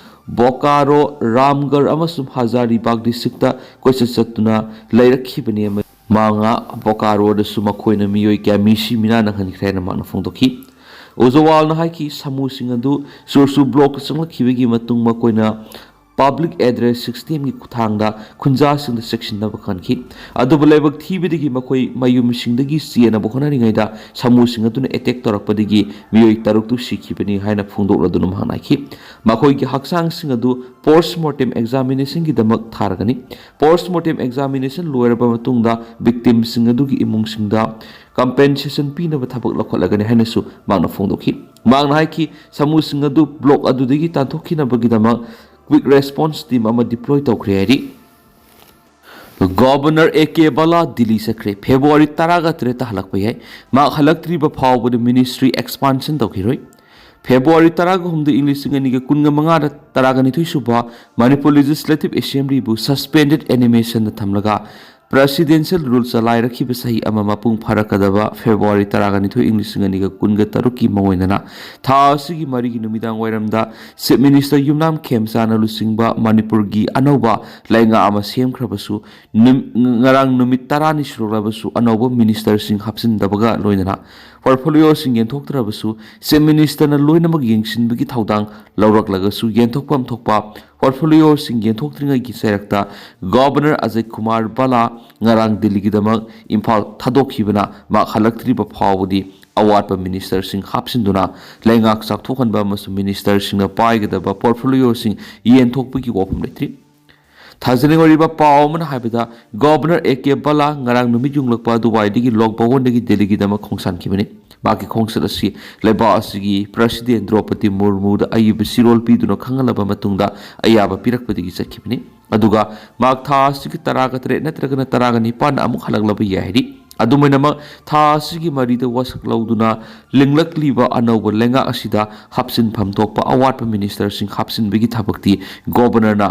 ꯕꯣꯀꯥꯔꯣ, ꯔꯥꯝꯒꯔ ꯑꯃꯁꯨꯡ ꯍꯖꯥꯔꯤꯕꯥꯒ ꯗꯤꯁꯇ꯭ꯔꯤꯛꯇ ꯀꯣꯏꯆꯠ ꯆꯠꯇꯨꯅ ꯂꯩꯔꯛꯈꯤꯕꯅꯤ꯫ ꯃꯉꯥ ꯕꯣꯀꯥꯔꯣꯗꯁꯨ ꯃꯈꯣꯏꯅ ꯃꯤꯑꯣꯏ ꯀꯌꯥ ꯃꯤꯁꯤ ꯃꯤꯅꯥ ꯅꯪꯍꯟꯈ꯭ꯔꯦ ꯍꯥꯏꯅ ꯃꯍꯥꯛꯅ ꯐꯣꯡꯗꯣꯛꯈꯤ꯫ ꯎꯖꯋꯥꯜꯅ ꯍꯥꯏꯈꯤ, ꯁꯃꯨꯁꯤꯡ ꯑꯗꯨ ꯁꯨꯔꯁꯨ ꯕ꯭ꯂꯣꯛꯇ ꯆꯪꯂꯛꯈꯤꯕꯒꯤ ꯃꯇꯨꯡ ꯃꯈꯣꯏꯅ ꯄꯕ꯭ꯂꯤꯛ ꯑꯦꯗ꯭ꯔꯦꯁ ꯁꯤꯁꯇꯦꯝꯒꯤ ꯈꯨꯠꯊꯥꯡꯗ ꯈꯨꯟꯖꯥꯁꯤꯡꯗ ꯆꯦꯛꯁꯤꯟꯅꯕ ꯈꯟꯈꯤ꯫ ꯑꯗꯨꯕꯨ ꯂꯥꯏꯕꯛ ꯊꯤꯕꯗꯒꯤ ꯃꯈꯣꯏ ꯃꯌꯨꯝꯁꯤꯡꯗꯒꯤ ꯆꯦꯟꯅꯕ ꯍꯣꯠꯅꯔꯤꯉꯩꯗ ꯁꯃꯨꯁꯤꯡ ꯑꯗꯨꯅ ꯑꯦꯇꯦꯛ ꯇꯧꯔꯛꯄꯗꯒꯤ ꯃꯤꯑꯣꯏ ꯇꯔꯨꯛꯇꯨ ꯁꯤꯈꯤꯕꯅꯤ ꯍꯥꯏꯅ ꯐꯣꯡꯗꯣꯛꯂꯗꯨꯅ ꯃꯍꯥꯛꯅ ꯍꯥꯏꯈꯤ, ꯃꯈꯣꯏꯒꯤ ꯍꯛꯆꯥꯡꯁꯤꯡ ꯑꯗꯨ ꯄꯣꯁꯃꯣꯔꯇꯦꯝ ꯑꯦꯛꯖꯥꯃꯤꯅꯦꯁꯟꯒꯤꯗꯃꯛ ꯊꯥꯔꯒꯅꯤ꯫ ꯄꯣꯁꯃꯣꯔꯇꯦꯝ ꯑꯦꯛꯖꯥꯃꯤꯅꯦꯁꯟ ꯂꯣꯏꯔꯕ ꯃꯇꯨꯡꯗ ꯚꯤꯛꯇꯤꯝꯁꯤꯡ ꯑꯗꯨꯒꯤ ꯏꯃꯨꯡꯁꯤꯡꯗ ꯀꯝꯄꯦꯟꯁꯦꯁꯟ ꯄꯤꯅꯕ ꯊꯕꯛ ꯂꯧꯈꯠꯂꯒꯅꯤ ꯍꯥꯏꯅꯁꯨ ꯃꯍꯥꯛꯅ ꯐꯣꯡꯗꯣꯛꯈꯤ꯫ ꯃꯍꯥꯛꯅ ꯍꯥꯏꯈꯤ, ꯁꯃꯨꯁꯤꯡ ꯑꯗꯨ ꯕ꯭ꯂꯣꯛ ꯑꯗꯨꯗꯒꯤ ꯇꯥꯟꯊꯣꯛꯈꯤꯅꯕꯒꯤꯗꯃꯛ ꯀ꯭ꯋꯤꯛ ꯔꯦꯁꯄꯣꯟꯁ ꯇꯤꯝ ꯑꯃ ꯗꯤꯄ꯭ꯂꯣꯏ ꯇꯧꯈ꯭ꯔꯦ ꯍꯥꯏꯔꯤ꯫ ꯒꯣꯚꯔꯅꯔ ꯑꯦ ꯀꯦ ꯕꯂꯥ ꯗꯤꯜꯂꯤ ꯆꯠꯈ꯭ꯔꯦ꯫ ꯐꯦꯕ꯭ꯔꯨꯋꯥꯔꯤ ꯇꯔꯥꯒ ꯇꯔꯦꯠꯇ ꯍꯜꯂꯛꯄ ꯌꯥꯏ꯫ ꯃꯍꯥꯛ ꯍꯜꯂꯛꯇ꯭ꯔꯤꯕ ꯐꯥꯎꯕꯗ ꯃꯤꯅꯤꯁꯇ꯭ꯔꯤ ꯑꯦꯛꯁꯄꯥꯟꯁꯟ ꯇꯧꯈꯤꯔꯣꯏ꯫ ꯐꯦꯕ꯭ꯔꯨꯋꯥꯔꯤ ꯇꯔꯥꯒ ꯍꯨꯝꯗꯣꯏ, ꯏꯪ ꯂꯤꯁꯤꯡ ꯑꯅꯤꯒ ꯀꯨꯟꯒ ꯃꯉꯥꯗ ꯇꯔꯥꯒ ꯅꯤꯊꯣꯏ ꯁꯨꯕ ꯃꯅꯤꯄꯨꯔ ꯂꯦꯖꯤꯁꯂꯦꯇꯤꯚ ꯑꯦꯁꯦꯝꯕ꯭ꯂꯤꯕꯨ ꯁꯁꯄꯦꯟꯗꯦꯗ ꯑꯦꯅꯤꯃꯦꯁꯟꯗ ꯊꯝꯂꯒ ꯄ꯭ꯔꯦꯁꯤꯗꯦꯟꯁꯤꯌꯦꯜ ꯔꯨꯜ ꯆꯂꯥꯏꯔꯛꯈꯤꯕ ꯆꯍꯤ ꯑꯃ ꯃꯄꯨꯡ ꯐꯥꯔꯛꯀꯗꯕ ꯐꯦꯕ꯭ꯔꯨꯋꯥꯔꯤ ꯇꯔꯥꯒ ꯅꯤꯊꯣꯏ, ꯏꯪ ꯂꯤꯁꯤꯡ ꯑꯅꯤꯒ ꯀꯨꯟꯒ ꯇꯔꯨꯛꯀꯤ ꯃꯑꯣꯡ ꯑꯣꯏꯅꯅ ꯊꯥ ꯑꯁꯤꯒꯤ ꯃꯔꯤꯒꯤ ꯅꯨꯃꯤꯗꯥꯡ ꯋꯥꯏꯔꯝꯗ ꯆꯤꯐ ꯃꯤꯅꯤꯁꯇꯔ ꯌꯨꯝꯅꯥꯝ ꯈꯦꯝꯆꯥꯟꯅ ꯂꯨꯆꯤꯡꯕ ꯃꯅꯤꯄꯨꯔꯒꯤ ꯑꯅꯧꯕ ꯂꯩꯉꯥꯛ ꯑꯃ ꯁꯦꯝꯈ꯭ꯔꯕꯁꯨ, ꯅꯨꯝ-, ꯉꯔꯥꯡ ꯅꯨꯃꯤꯠ ꯇꯔꯥꯅꯤ ꯁꯨꯔꯛꯂꯕꯁꯨ ꯑꯅꯧꯕ ꯃꯤꯅꯤꯁꯇꯔꯁꯤꯡ ꯍꯥꯞꯆꯤꯟꯗꯕꯒ ꯂꯣꯏꯅꯅ ꯄꯣꯔꯠꯐꯣꯂꯤꯑꯣꯁꯤꯡ ꯌꯦꯟꯊꯣꯛꯇ꯭ꯔꯕꯁꯨ, ꯆꯤꯐ ꯃꯤꯅꯤꯁꯇꯔꯅ ꯂꯣꯏꯅꯃꯛ ꯌꯦꯡꯁꯤꯟꯕꯒꯤ ꯊꯧꯗꯥꯡ ꯂꯧꯔꯛꯂꯒꯁꯨ, ꯌꯦꯟꯊꯣꯛꯐꯝ ꯊꯣꯛꯄ ꯄꯣꯔꯠꯐꯣꯂꯤꯑꯣꯁꯤꯡ ꯌꯦꯟꯊꯣꯛꯇ꯭ꯔꯤꯉꯩꯒꯤ ꯆꯩꯔꯛꯇ ꯒꯣꯚꯔꯅꯔ ꯑꯖꯌ ꯀꯨꯃꯥꯔ ꯕꯂꯥ ꯉꯔꯥꯡ ꯗꯤꯜꯂꯤꯒꯤꯗꯃꯛ ꯏꯝꯐꯥꯜ ꯊꯥꯗꯣꯛꯈꯤꯕꯅ ꯃꯍꯥꯛ ꯍꯜꯂꯛꯇ꯭ꯔꯤꯕ ꯐꯥꯎꯕꯗꯤ ꯑꯋꯥꯠꯄ ꯃꯤꯅꯤꯁꯇꯔꯁꯤꯡ ꯍꯥꯞꯆꯤꯟꯗꯨꯅ ꯂꯩꯉꯥꯛ ꯆꯥꯛꯊꯣꯛꯍꯟꯕ ꯑꯃꯁꯨꯡ ꯃꯤꯅꯤꯁꯇꯔꯁꯤꯡꯅ ꯄꯥꯏꯒꯗꯕ ꯄꯣꯔꯠꯐꯣꯂꯤꯑꯣꯁꯤꯡ ꯌꯦꯟꯊꯣꯛꯄꯒꯤ ꯋꯥꯐꯝ ꯂꯩꯇ꯭ꯔꯤ꯫ ꯊꯥꯖꯅꯤꯡ ꯑꯣꯏꯔꯤꯕ ꯄꯥꯎ ꯑꯃꯅ ꯍꯥꯏꯕꯗ, ꯒꯣꯚꯔꯅꯔ ꯑꯦ ꯀꯦ ꯕꯂꯥ ꯉꯔꯥꯡ ꯅꯨꯃꯤꯠ ꯌꯨꯡꯂꯛꯄ ꯑꯗꯨꯋꯥꯏꯗꯒꯤ ꯂꯣꯛ ꯚꯋꯟꯗꯒꯤ ꯗꯦꯜꯂꯤꯒꯤꯗꯃꯛ ꯈꯣꯡꯁꯥꯟꯈꯤꯕꯅꯤ꯫ ꯃꯍꯥꯛꯀꯤ ꯈꯣꯡꯆꯠ ꯑꯁꯤ ꯂꯩꯕꯥꯛ ꯑꯁꯤꯒꯤ ꯄ꯭ꯔꯦꯁꯤꯗꯦꯟ ꯗ꯭ꯔꯧꯄꯗꯤ ꯃꯨꯔꯃꯨꯗ ꯑꯏꯕ ꯆꯦꯔꯣꯜ ꯄꯤꯗꯨꯅ ꯈꯪꯍꯜꯂꯕ ꯃꯇꯨꯡꯗ ꯑꯌꯥꯕ ꯄꯤꯔꯛꯄꯗꯒꯤ ꯆꯠꯈꯤꯕꯅꯤ꯫ ꯑꯗꯨꯒ ꯃꯍꯥꯛ ꯊꯥ ꯑꯁꯤꯒꯤ ꯇꯔꯥꯒ ꯇꯔꯦꯠ ꯅꯠꯇ꯭ꯔꯒꯅ ꯇꯔꯥꯒ ꯅꯤꯄꯥꯟꯗ ꯑꯃꯨꯛ ꯍꯜꯂꯛꯂꯕ ꯌꯥꯏ ꯍꯥꯏꯔꯤ꯫ ꯑꯗꯨꯃꯥꯏꯅꯃꯛ ꯊꯥ ꯑꯁꯤꯒꯤ ꯃꯔꯤꯗ ꯋꯥꯁꯛ ꯂꯧꯗꯨꯅ ꯂꯤꯡꯂꯛꯂꯤꯕ ꯑꯅꯧꯕ ꯂꯩꯉꯥꯛ ꯑꯁꯤꯗ ꯍꯥꯞꯆꯤꯟꯐꯝ ꯊꯣꯛꯄ ꯑꯋꯥꯠꯄ ꯃꯤꯅꯤꯁꯇꯔꯁꯤꯡ ꯍꯥꯞꯆꯤꯟꯕꯒꯤ ꯊꯕꯛꯇꯤ ꯒꯣꯚꯔꯅꯔꯅ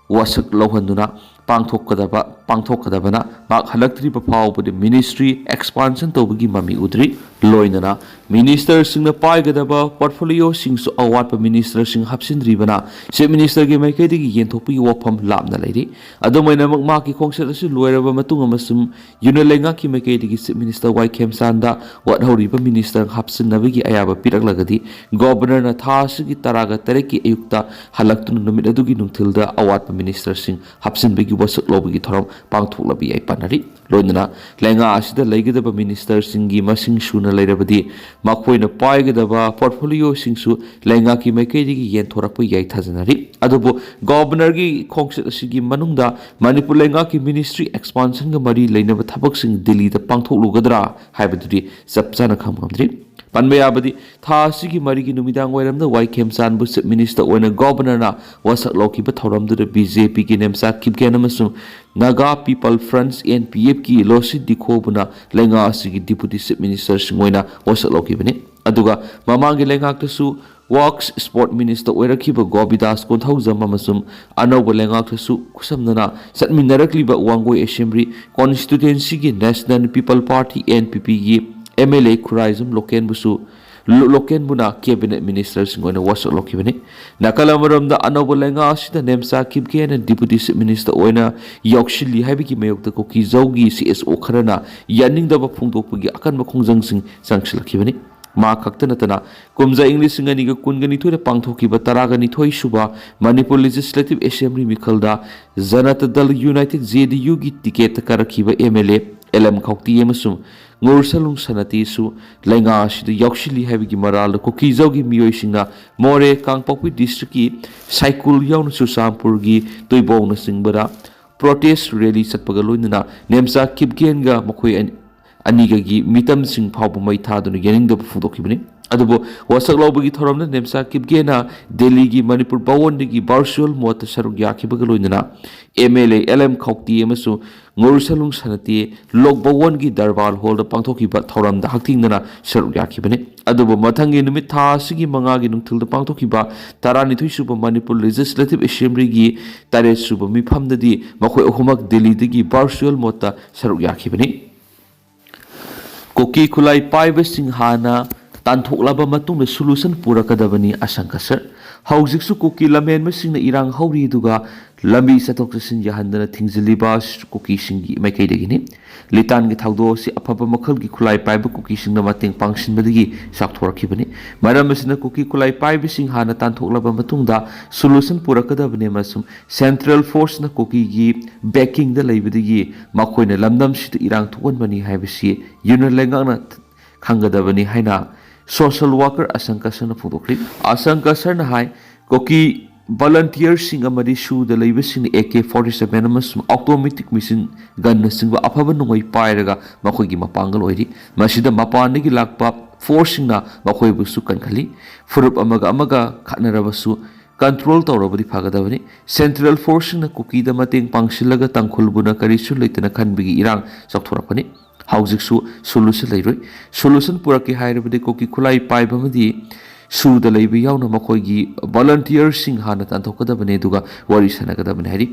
ꯋꯥꯁꯛ ꯂꯧꯍꯟꯗꯨꯅ ꯄꯥꯡꯊꯣꯛꯀꯗꯕ, ꯄꯥꯡꯊꯣꯛꯀꯗꯕꯅ ꯃꯍꯥꯛ ꯍꯜꯂꯛꯇ꯭ꯔꯤꯕ ꯐꯥꯎꯕꯗ ꯃꯤꯅꯤꯁꯇ꯭ꯔꯤ ꯑꯦꯛꯁꯄꯥꯟꯁꯟ ꯇꯧꯕꯒꯤ ꯃꯃꯤ ꯎꯗ꯭ꯔꯤ꯫ ꯂꯣꯏꯅꯅ ꯃꯤꯅꯤꯁꯇꯔꯁꯤꯡꯅ ꯄꯥꯏꯒꯗꯕ ꯄꯣꯔꯠꯐꯣꯂꯤꯑꯣꯁꯤꯡꯁꯨ ꯑꯋꯥꯠꯄ ꯃꯤꯅꯤꯁꯇꯔꯁꯤꯡ ꯍꯥꯞꯆꯤꯟꯗ꯭ꯔꯤꯕꯅ ꯆꯤꯐ ꯃꯤꯅꯤꯁꯇꯔꯒꯤ ꯃꯥꯏꯀꯩꯗꯒꯤ ꯌꯦꯟꯊꯣꯛꯄꯒꯤ ꯋꯥꯐꯝ ꯂꯥꯞꯅ ꯂꯩꯔꯤ꯫ ꯑꯗꯨꯃꯥꯏꯅ ꯃꯍꯥꯛꯀꯤ ꯈꯣꯡꯆꯠ ꯑꯁꯤ ꯂꯣꯏꯔꯕ ꯃꯇꯨꯡ ꯑꯃꯁꯨꯡ ꯌꯨꯅꯤꯌꯟ ꯂꯩꯉꯥꯛꯀꯤ ꯃꯥꯏꯀꯩꯗꯒꯤ ꯆꯤꯐ ꯃꯤꯅꯤꯁꯇꯔ ꯋꯥꯏ ꯈꯦꯝꯆꯥꯟꯗ ꯋꯥꯠꯍꯧꯔꯤꯕ ꯃꯤꯅꯤꯁꯇꯔ ꯍꯥꯞꯆꯤꯟꯅꯕꯒꯤ ꯑꯌꯥꯕ ꯄꯤꯔꯛꯂꯒꯗꯤ, ꯒꯣꯚꯔꯅꯔꯅ ꯊꯥ ꯑꯁꯤꯒꯤ ꯇꯔꯥꯒ ꯇꯔꯦꯠꯀꯤ ꯑꯌꯨꯛꯇ ꯍꯜꯂꯛꯇꯨꯅ ꯅꯨꯃꯤꯠ ꯑꯗꯨꯒꯤ ꯅꯨꯡꯊꯤꯜꯗ ꯑꯋꯥꯠꯄ ꯃꯤꯅꯤꯁꯇꯔꯁꯤꯡ ꯍꯥꯞꯆꯤꯟꯕꯒꯤ ꯋꯥꯁꯛ ꯂꯧꯕꯒꯤ ꯊꯧꯔꯝ ꯄꯥꯡꯊꯣꯛꯂꯕ ꯌꯥꯏ ꯄꯥꯅꯔꯤ꯫ ꯂꯣꯏꯅꯅ ꯂꯩꯉꯥꯛ ꯑꯁꯤꯗ ꯂꯩꯒꯗꯕ ꯃꯤꯅꯤꯁꯇꯔꯁꯤꯡꯒꯤ ꯃꯁꯤꯡ ꯁꯨꯅ ꯂꯩꯔꯕꯗꯤ ꯃꯈꯣꯏꯅ ꯄꯥꯏꯒꯗꯕ ꯄꯣꯔꯠꯐꯣꯂꯤꯑꯣꯁꯤꯡꯁꯨ ꯂꯩꯉꯥꯛꯀꯤ ꯃꯥꯏꯀꯩꯗꯒꯤ ꯌꯦꯟꯊꯣꯔꯛꯄ ꯌꯥꯏ ꯊꯥꯖꯅꯔꯤ꯫ ꯑꯗꯨꯕꯨ ꯒꯣꯚꯔꯅꯔꯒꯤ ꯈꯣꯡꯆꯠ ꯑꯁꯤꯒꯤ ꯃꯅꯨꯡꯗ ꯃꯅꯤꯄꯨꯔ ꯂꯩꯉꯥꯛꯀꯤ ꯃꯤꯅꯤꯁꯇ꯭ꯔꯤ ꯑꯦꯛꯁꯄꯥꯟꯁꯟꯒ ꯃꯔꯤ ꯂꯩꯅꯕ ꯊꯕꯛꯁꯤꯡ ꯗꯤꯜꯂꯤꯗ ꯄꯥꯡꯊꯣꯛꯂꯨꯒꯗ꯭ꯔꯥ ꯍꯥꯏꯕꯗꯨꯗꯤ ꯆꯞ ꯆꯥꯅ ꯈꯪꯕ ꯉꯝꯗ꯭ꯔꯤ꯫ ꯄꯟꯕ ꯌꯥꯕꯗꯤ, ꯊꯥ ꯑꯁꯤꯒꯤ ꯃꯔꯤꯒꯤ ꯅꯨꯃꯤꯗꯥꯡ ꯋꯥꯏꯔꯝꯗ ꯋꯥꯏ ꯈꯦꯝꯆꯥꯟꯕꯨ ꯆꯤꯐ ꯃꯤꯅꯤꯁꯇꯔ ꯑꯣꯏꯅ ꯒꯣꯚꯔꯅꯔꯅ ꯋꯥꯁꯛ ꯂꯧꯈꯤꯕ ꯊꯧꯔꯝꯗꯨꯗ ꯕꯤ ꯖꯦ ꯄꯤꯒꯤ ꯅꯦꯝꯆꯥ ꯀꯤꯞꯒꯦꯟ ꯑꯃꯁꯨꯡ Naga People Front, N P F ꯀꯤ ꯂꯣꯁꯤ ꯗꯤꯈꯣꯕꯨꯅ ꯂꯩꯉꯥꯛ ꯑꯁꯤꯒꯤ Deputy Chief Ministerꯁꯤꯡ ꯑꯣꯏꯅ ꯋꯥꯁꯛ ꯂꯧꯈꯤꯕꯅꯤ꯫ ꯑꯗꯨꯒ ꯃꯃꯥꯡꯒꯤ ꯂꯩꯉꯥꯛꯇꯁꯨ Works, Sport Minister ꯑꯣꯏꯔꯛꯈꯤꯕ ꯒꯣꯕꯤꯗꯥꯁ ꯀꯣꯟꯊꯧꯖꯝ ꯑꯃꯁꯨꯡ ꯑꯅꯧꯕ ꯂꯩꯉꯥꯛꯇꯁꯨ ꯈꯨꯠꯁꯝꯅꯅ ꯆꯠꯃꯤꯟꯅꯔꯛꯂꯤꯕ Wangoi Assembly Constituencyꯒꯤ National People Party, N P Pꯒꯤ M L A Khuraijam ꯂꯣꯀꯦꯟꯕꯨꯁꯨ low-, ꯂꯣꯀꯦꯟꯕꯨꯅ Cabinet Ministerꯁꯤꯡ ꯑꯣꯏꯅ ꯋꯥꯁꯛ ꯂꯧꯈꯤꯕꯅꯤ꯫ ꯅꯥꯀꯜ ꯑꯃꯔꯣꯝꯗ, ꯑꯅꯧꯕ ꯂꯩꯉꯥꯛ ꯑꯁꯤꯗ ꯅꯦꯝꯆꯥ ꯀꯤꯞꯒꯦꯅ Deputy Chief Minister ꯑꯣꯏꯅ ꯌꯥꯎꯁꯤꯜꯂꯤ ꯍꯥꯏꯕꯒꯤ ꯃꯥꯌꯣꯛꯇ ꯀꯨꯀꯤꯖꯧꯒꯤ C S O ꯈꯔꯅ ꯌꯥꯅꯤꯡꯗꯕ ꯐꯣꯡꯗꯣꯛꯄꯒꯤ ꯑꯀꯟꯕ ꯈꯣꯡꯖꯪꯁꯤꯡ ꯆꯪꯁꯤꯜꯂꯛꯈꯤꯕꯅꯤ꯫ ꯃꯍꯥꯛ ꯈꯛꯇ ꯅꯠꯇꯅ, ꯀꯨꯝꯖꯥ ꯏꯪ ꯂꯤꯁꯤꯡ ꯑꯅꯤꯒ ꯀꯨꯟꯒ ꯅꯤꯊꯣꯏꯗ ꯄꯥꯡꯊꯣꯛꯈꯤꯕ ꯇꯔꯥꯒ ꯅꯤꯊꯣꯏ ꯁꯨꯕ ꯃꯅꯤꯄꯨꯔ Legislative Assembly ꯃꯤꯈꯜꯗ ꯖꯅꯇꯥ ꯗꯜ United, J D U ꯒꯤ ꯇꯤꯀꯦꯠꯇ ꯀꯥꯔꯛꯈꯤꯕ M L A L M ꯈꯧꯇꯦ ꯑꯃꯁꯨꯡ ꯉꯣꯔꯁꯂꯨꯡ ꯁꯅꯥꯇꯦꯁꯨ ꯂꯩꯉꯥꯛ ꯑꯁꯤꯗ ꯌꯥꯎꯁꯤꯜꯂꯤ ꯍꯥꯏꯕꯒꯤ ꯃꯔꯥꯜꯗ ꯀꯨꯀꯤꯖꯧꯒꯤ ꯃꯤꯑꯣꯏꯁꯤꯡꯅ ꯃꯣꯔꯦ, ꯀꯥꯡꯄꯣꯛꯄꯤ districtꯀꯤ ꯁꯥꯏꯀꯨꯜ ꯌꯥꯎꯅ ꯆꯨꯔꯆꯥꯟꯄꯨꯔꯒꯤ ꯇꯨꯏꯕꯧꯅꯆꯤꯡꯕꯗ protest rally ꯆꯠꯄꯒ ꯂꯣꯏꯅꯅ ꯅꯦꯝꯆꯥ ꯀꯤꯞꯒꯦꯟꯒ ꯃꯈꯣꯏ ꯑꯅꯤ, ꯑꯅꯤꯒꯒꯤ ꯃꯤꯇꯝꯁꯤꯡ ꯐꯥꯎꯕ ꯃꯩ ꯊꯥꯗꯨꯅ ꯌꯥꯅꯤꯡꯗꯕ ꯐꯣꯡꯗꯣꯛꯈꯤꯕꯅꯤ꯫ ꯑꯗꯨꯕꯨ ꯋꯥꯁꯛ ꯂꯧꯕꯒꯤ ꯊꯧꯔꯝꯗ ꯅꯦꯝꯆꯥ ꯀꯤꯞꯒꯦꯅ ꯗꯦꯜꯂꯤꯒꯤ ꯃꯅꯤꯄꯨꯔ ꯚꯋꯟꯗꯒꯤ virtual mode ꯇ ꯁꯔꯨꯛ ꯌꯥꯈꯤꯕꯒ ꯂꯣꯏꯅꯅ M L A L M ꯈꯧꯇꯦ ꯑꯃꯁꯨꯡ ꯉꯣꯔꯁꯂꯨꯡ ꯁꯅꯥꯇꯦ ꯂꯣꯛ ꯚꯋꯟꯒꯤ ꯗꯔꯕꯥꯔ ꯍꯣꯜꯗ ꯄꯥꯡꯊꯣꯛꯈꯤꯕ ꯊꯧꯔꯝꯗ ꯍꯛꯊꯦꯡꯅꯅ ꯁꯔꯨꯛ ꯌꯥꯈꯤꯕꯅꯤ꯫ ꯑꯗꯨꯕꯨ ꯃꯊꯪꯒꯤ ꯅꯨꯃꯤꯠ ꯊꯥ ꯑꯁꯤꯒꯤ ꯃꯉꯥꯒꯤ ꯅꯨꯡꯊꯤꯜꯗ ꯄꯥꯡꯊꯣꯛꯈꯤꯕ ꯇꯔꯥꯅꯤꯊꯣꯏ ꯁꯨꯕ ꯃꯅꯤꯄꯨꯔ Legislative Assemblyꯒꯤ ꯇꯔꯦꯠ ꯁꯨꯕ ꯃꯤꯐꯝꯗꯗꯤ ꯃꯈꯣꯏ ꯑꯍꯨꯝꯃꯛ ꯗꯦꯜꯂꯤꯗꯒꯤ virtual mode ꯇ ꯁꯔꯨꯛ ꯌꯥꯈꯤꯕꯅꯤ꯫ ꯀꯨꯀꯤ ꯈꯨꯠꯂꯥꯏ ꯄꯥꯏꯕꯁꯤꯡ ꯍꯥꯟꯅ ꯇꯥꯟꯊꯣꯛꯂꯕ ꯃꯇꯨꯡꯗ solution ꯄꯨꯔꯛꯀꯗꯕꯅꯤ ꯑꯁꯪꯀ ꯁꯔ꯫ ꯍꯧꯖꯤꯛꯁꯨ ꯀꯨꯀꯤ ꯂꯝꯍꯦꯟꯕꯁꯤꯡꯅ ꯏꯔꯥꯡ ꯍꯧꯔꯤ, ꯑꯗꯨꯒ ꯂꯝꯕꯤ ꯆꯠꯊꯣꯛ ꯆꯠꯁꯤꯟ ꯌꯥꯍꯟꯗꯅ ꯊꯤꯡꯖꯤꯜꯂꯤꯕ ꯀꯨꯀꯤꯁꯤꯡꯒꯤ ꯃꯥꯏꯀꯩꯗꯒꯤꯅꯤ꯫ ꯂꯤꯇꯥꯟꯒꯤ ꯊꯧꯗꯣꯛ ꯑꯁꯤ ꯑꯐꯕ ꯃꯈꯜꯒꯤ ꯈꯨꯠꯂꯥꯏ ꯄꯥꯏꯕ ꯀꯨꯀꯤꯁꯤꯡꯅ ꯃꯇꯦꯡ ꯄꯥꯡꯁꯤꯟꯕꯗꯒꯤ ꯆꯥꯎꯊꯣꯔꯛꯈꯤꯕꯅꯤ꯫ ꯃꯔꯝ ꯑꯁꯤꯅ ꯀꯨꯀꯤ ꯈꯨꯠꯂꯥꯏ ꯄꯥꯏꯕꯁꯤꯡ ꯍꯥꯟꯅ ꯇꯥꯟꯊꯣꯛꯂꯕ ꯃꯇꯨꯡꯗ solution ꯄꯨꯔꯛꯀꯗꯕꯅꯤ ꯑꯃꯁꯨꯡ Central Forceꯅ ꯀꯨꯀꯤꯒꯤ backingꯗ ꯂꯩꯕꯗꯒꯤ ꯃꯈꯣꯏꯅ ꯂꯝꯗꯝꯁꯤꯗ ꯏꯔꯥꯡ ꯊꯣꯛꯍꯟꯕꯅꯤ ꯍꯥꯏꯕꯁꯤ Union ꯂꯩꯉꯥꯛꯅ ꯈꯪꯒꯗꯕꯅꯤ ꯍꯥꯏꯅ social worker ꯑꯁꯪꯀ ꯁꯔꯅ ꯐꯣꯡꯗꯣꯛꯈ꯭ꯔꯤ꯫ ꯑꯁꯪꯀ ꯁꯔꯅ ꯍꯥꯏ, ꯀꯨꯀꯤ volunteerꯁꯤꯡ ꯑꯃꯗꯤ ꯁꯨꯗ ꯂꯩꯕꯁꯤꯡꯅ A K forty seven ꯑꯃꯁꯨꯡ automatic machine gunꯅꯆꯤꯡꯕ ꯑꯐꯕ ꯅꯣꯡꯃꯩ ꯄꯥꯏꯔꯒ ꯃꯈꯣꯏꯒꯤ ꯃꯄꯥꯡꯒꯜ ꯑꯣꯏꯔꯤ꯫ ꯃꯁꯤꯗ ꯃꯄꯥꯟꯗꯒꯤ ꯂꯥꯛꯄ forceꯁꯤꯡꯅ ꯃꯈꯣꯏꯕꯨꯁꯨ ꯀꯟꯈꯠꯂꯤ꯫ ꯐꯨꯔꯨꯞ ꯑꯃꯒ ꯑꯃꯒ ꯈꯠꯅꯔꯕꯁꯨ ꯀꯟꯇ꯭ꯔꯣꯜ ꯇꯧꯔꯕꯗꯤ ꯐꯒꯗꯕꯅꯤ꯫ ꯁꯦꯟꯇ꯭ꯔꯦꯜ ꯐꯣꯔꯁꯁꯤꯡꯅ ꯀꯨꯀꯤꯗ ꯃꯇꯦꯡ ꯄꯥꯡꯁꯤꯜꯂꯒ ꯇꯥꯡꯈꯨꯜꯕꯨꯅ ꯀꯔꯤꯁꯨ ꯂꯩꯇꯅ ꯈꯟꯕꯒꯤ ꯏꯔꯥꯡ ꯆꯥꯎꯊꯣꯔꯛꯄꯅꯤ꯫ ꯍꯧꯖꯤꯛꯁꯨ ꯁꯣꯂꯨꯁꯟ ꯂꯩꯔꯣꯏ꯫ ꯁꯣꯂꯨꯁꯟ ꯄꯨꯔꯛꯀꯦ ꯍꯥꯏꯔꯕꯗꯤ ꯀꯨꯀꯤ ꯈꯨꯠꯂꯥꯏ ꯄꯥꯏꯕ ꯑꯃꯗꯤ ꯁꯨꯗ ꯂꯩꯕ ꯌꯥꯎꯅ ꯃꯈꯣꯏꯒꯤ ꯚꯣꯂꯟꯇꯤꯌꯔꯁꯤꯡ ꯍꯥꯟꯅ ꯇꯥꯟꯊꯣꯛꯀꯗꯕꯅꯤ, ꯑꯗꯨꯒ ꯋꯥꯔꯤ ꯁꯥꯟꯅꯒꯗꯕꯅꯤ ꯍꯥꯏꯔꯤ꯫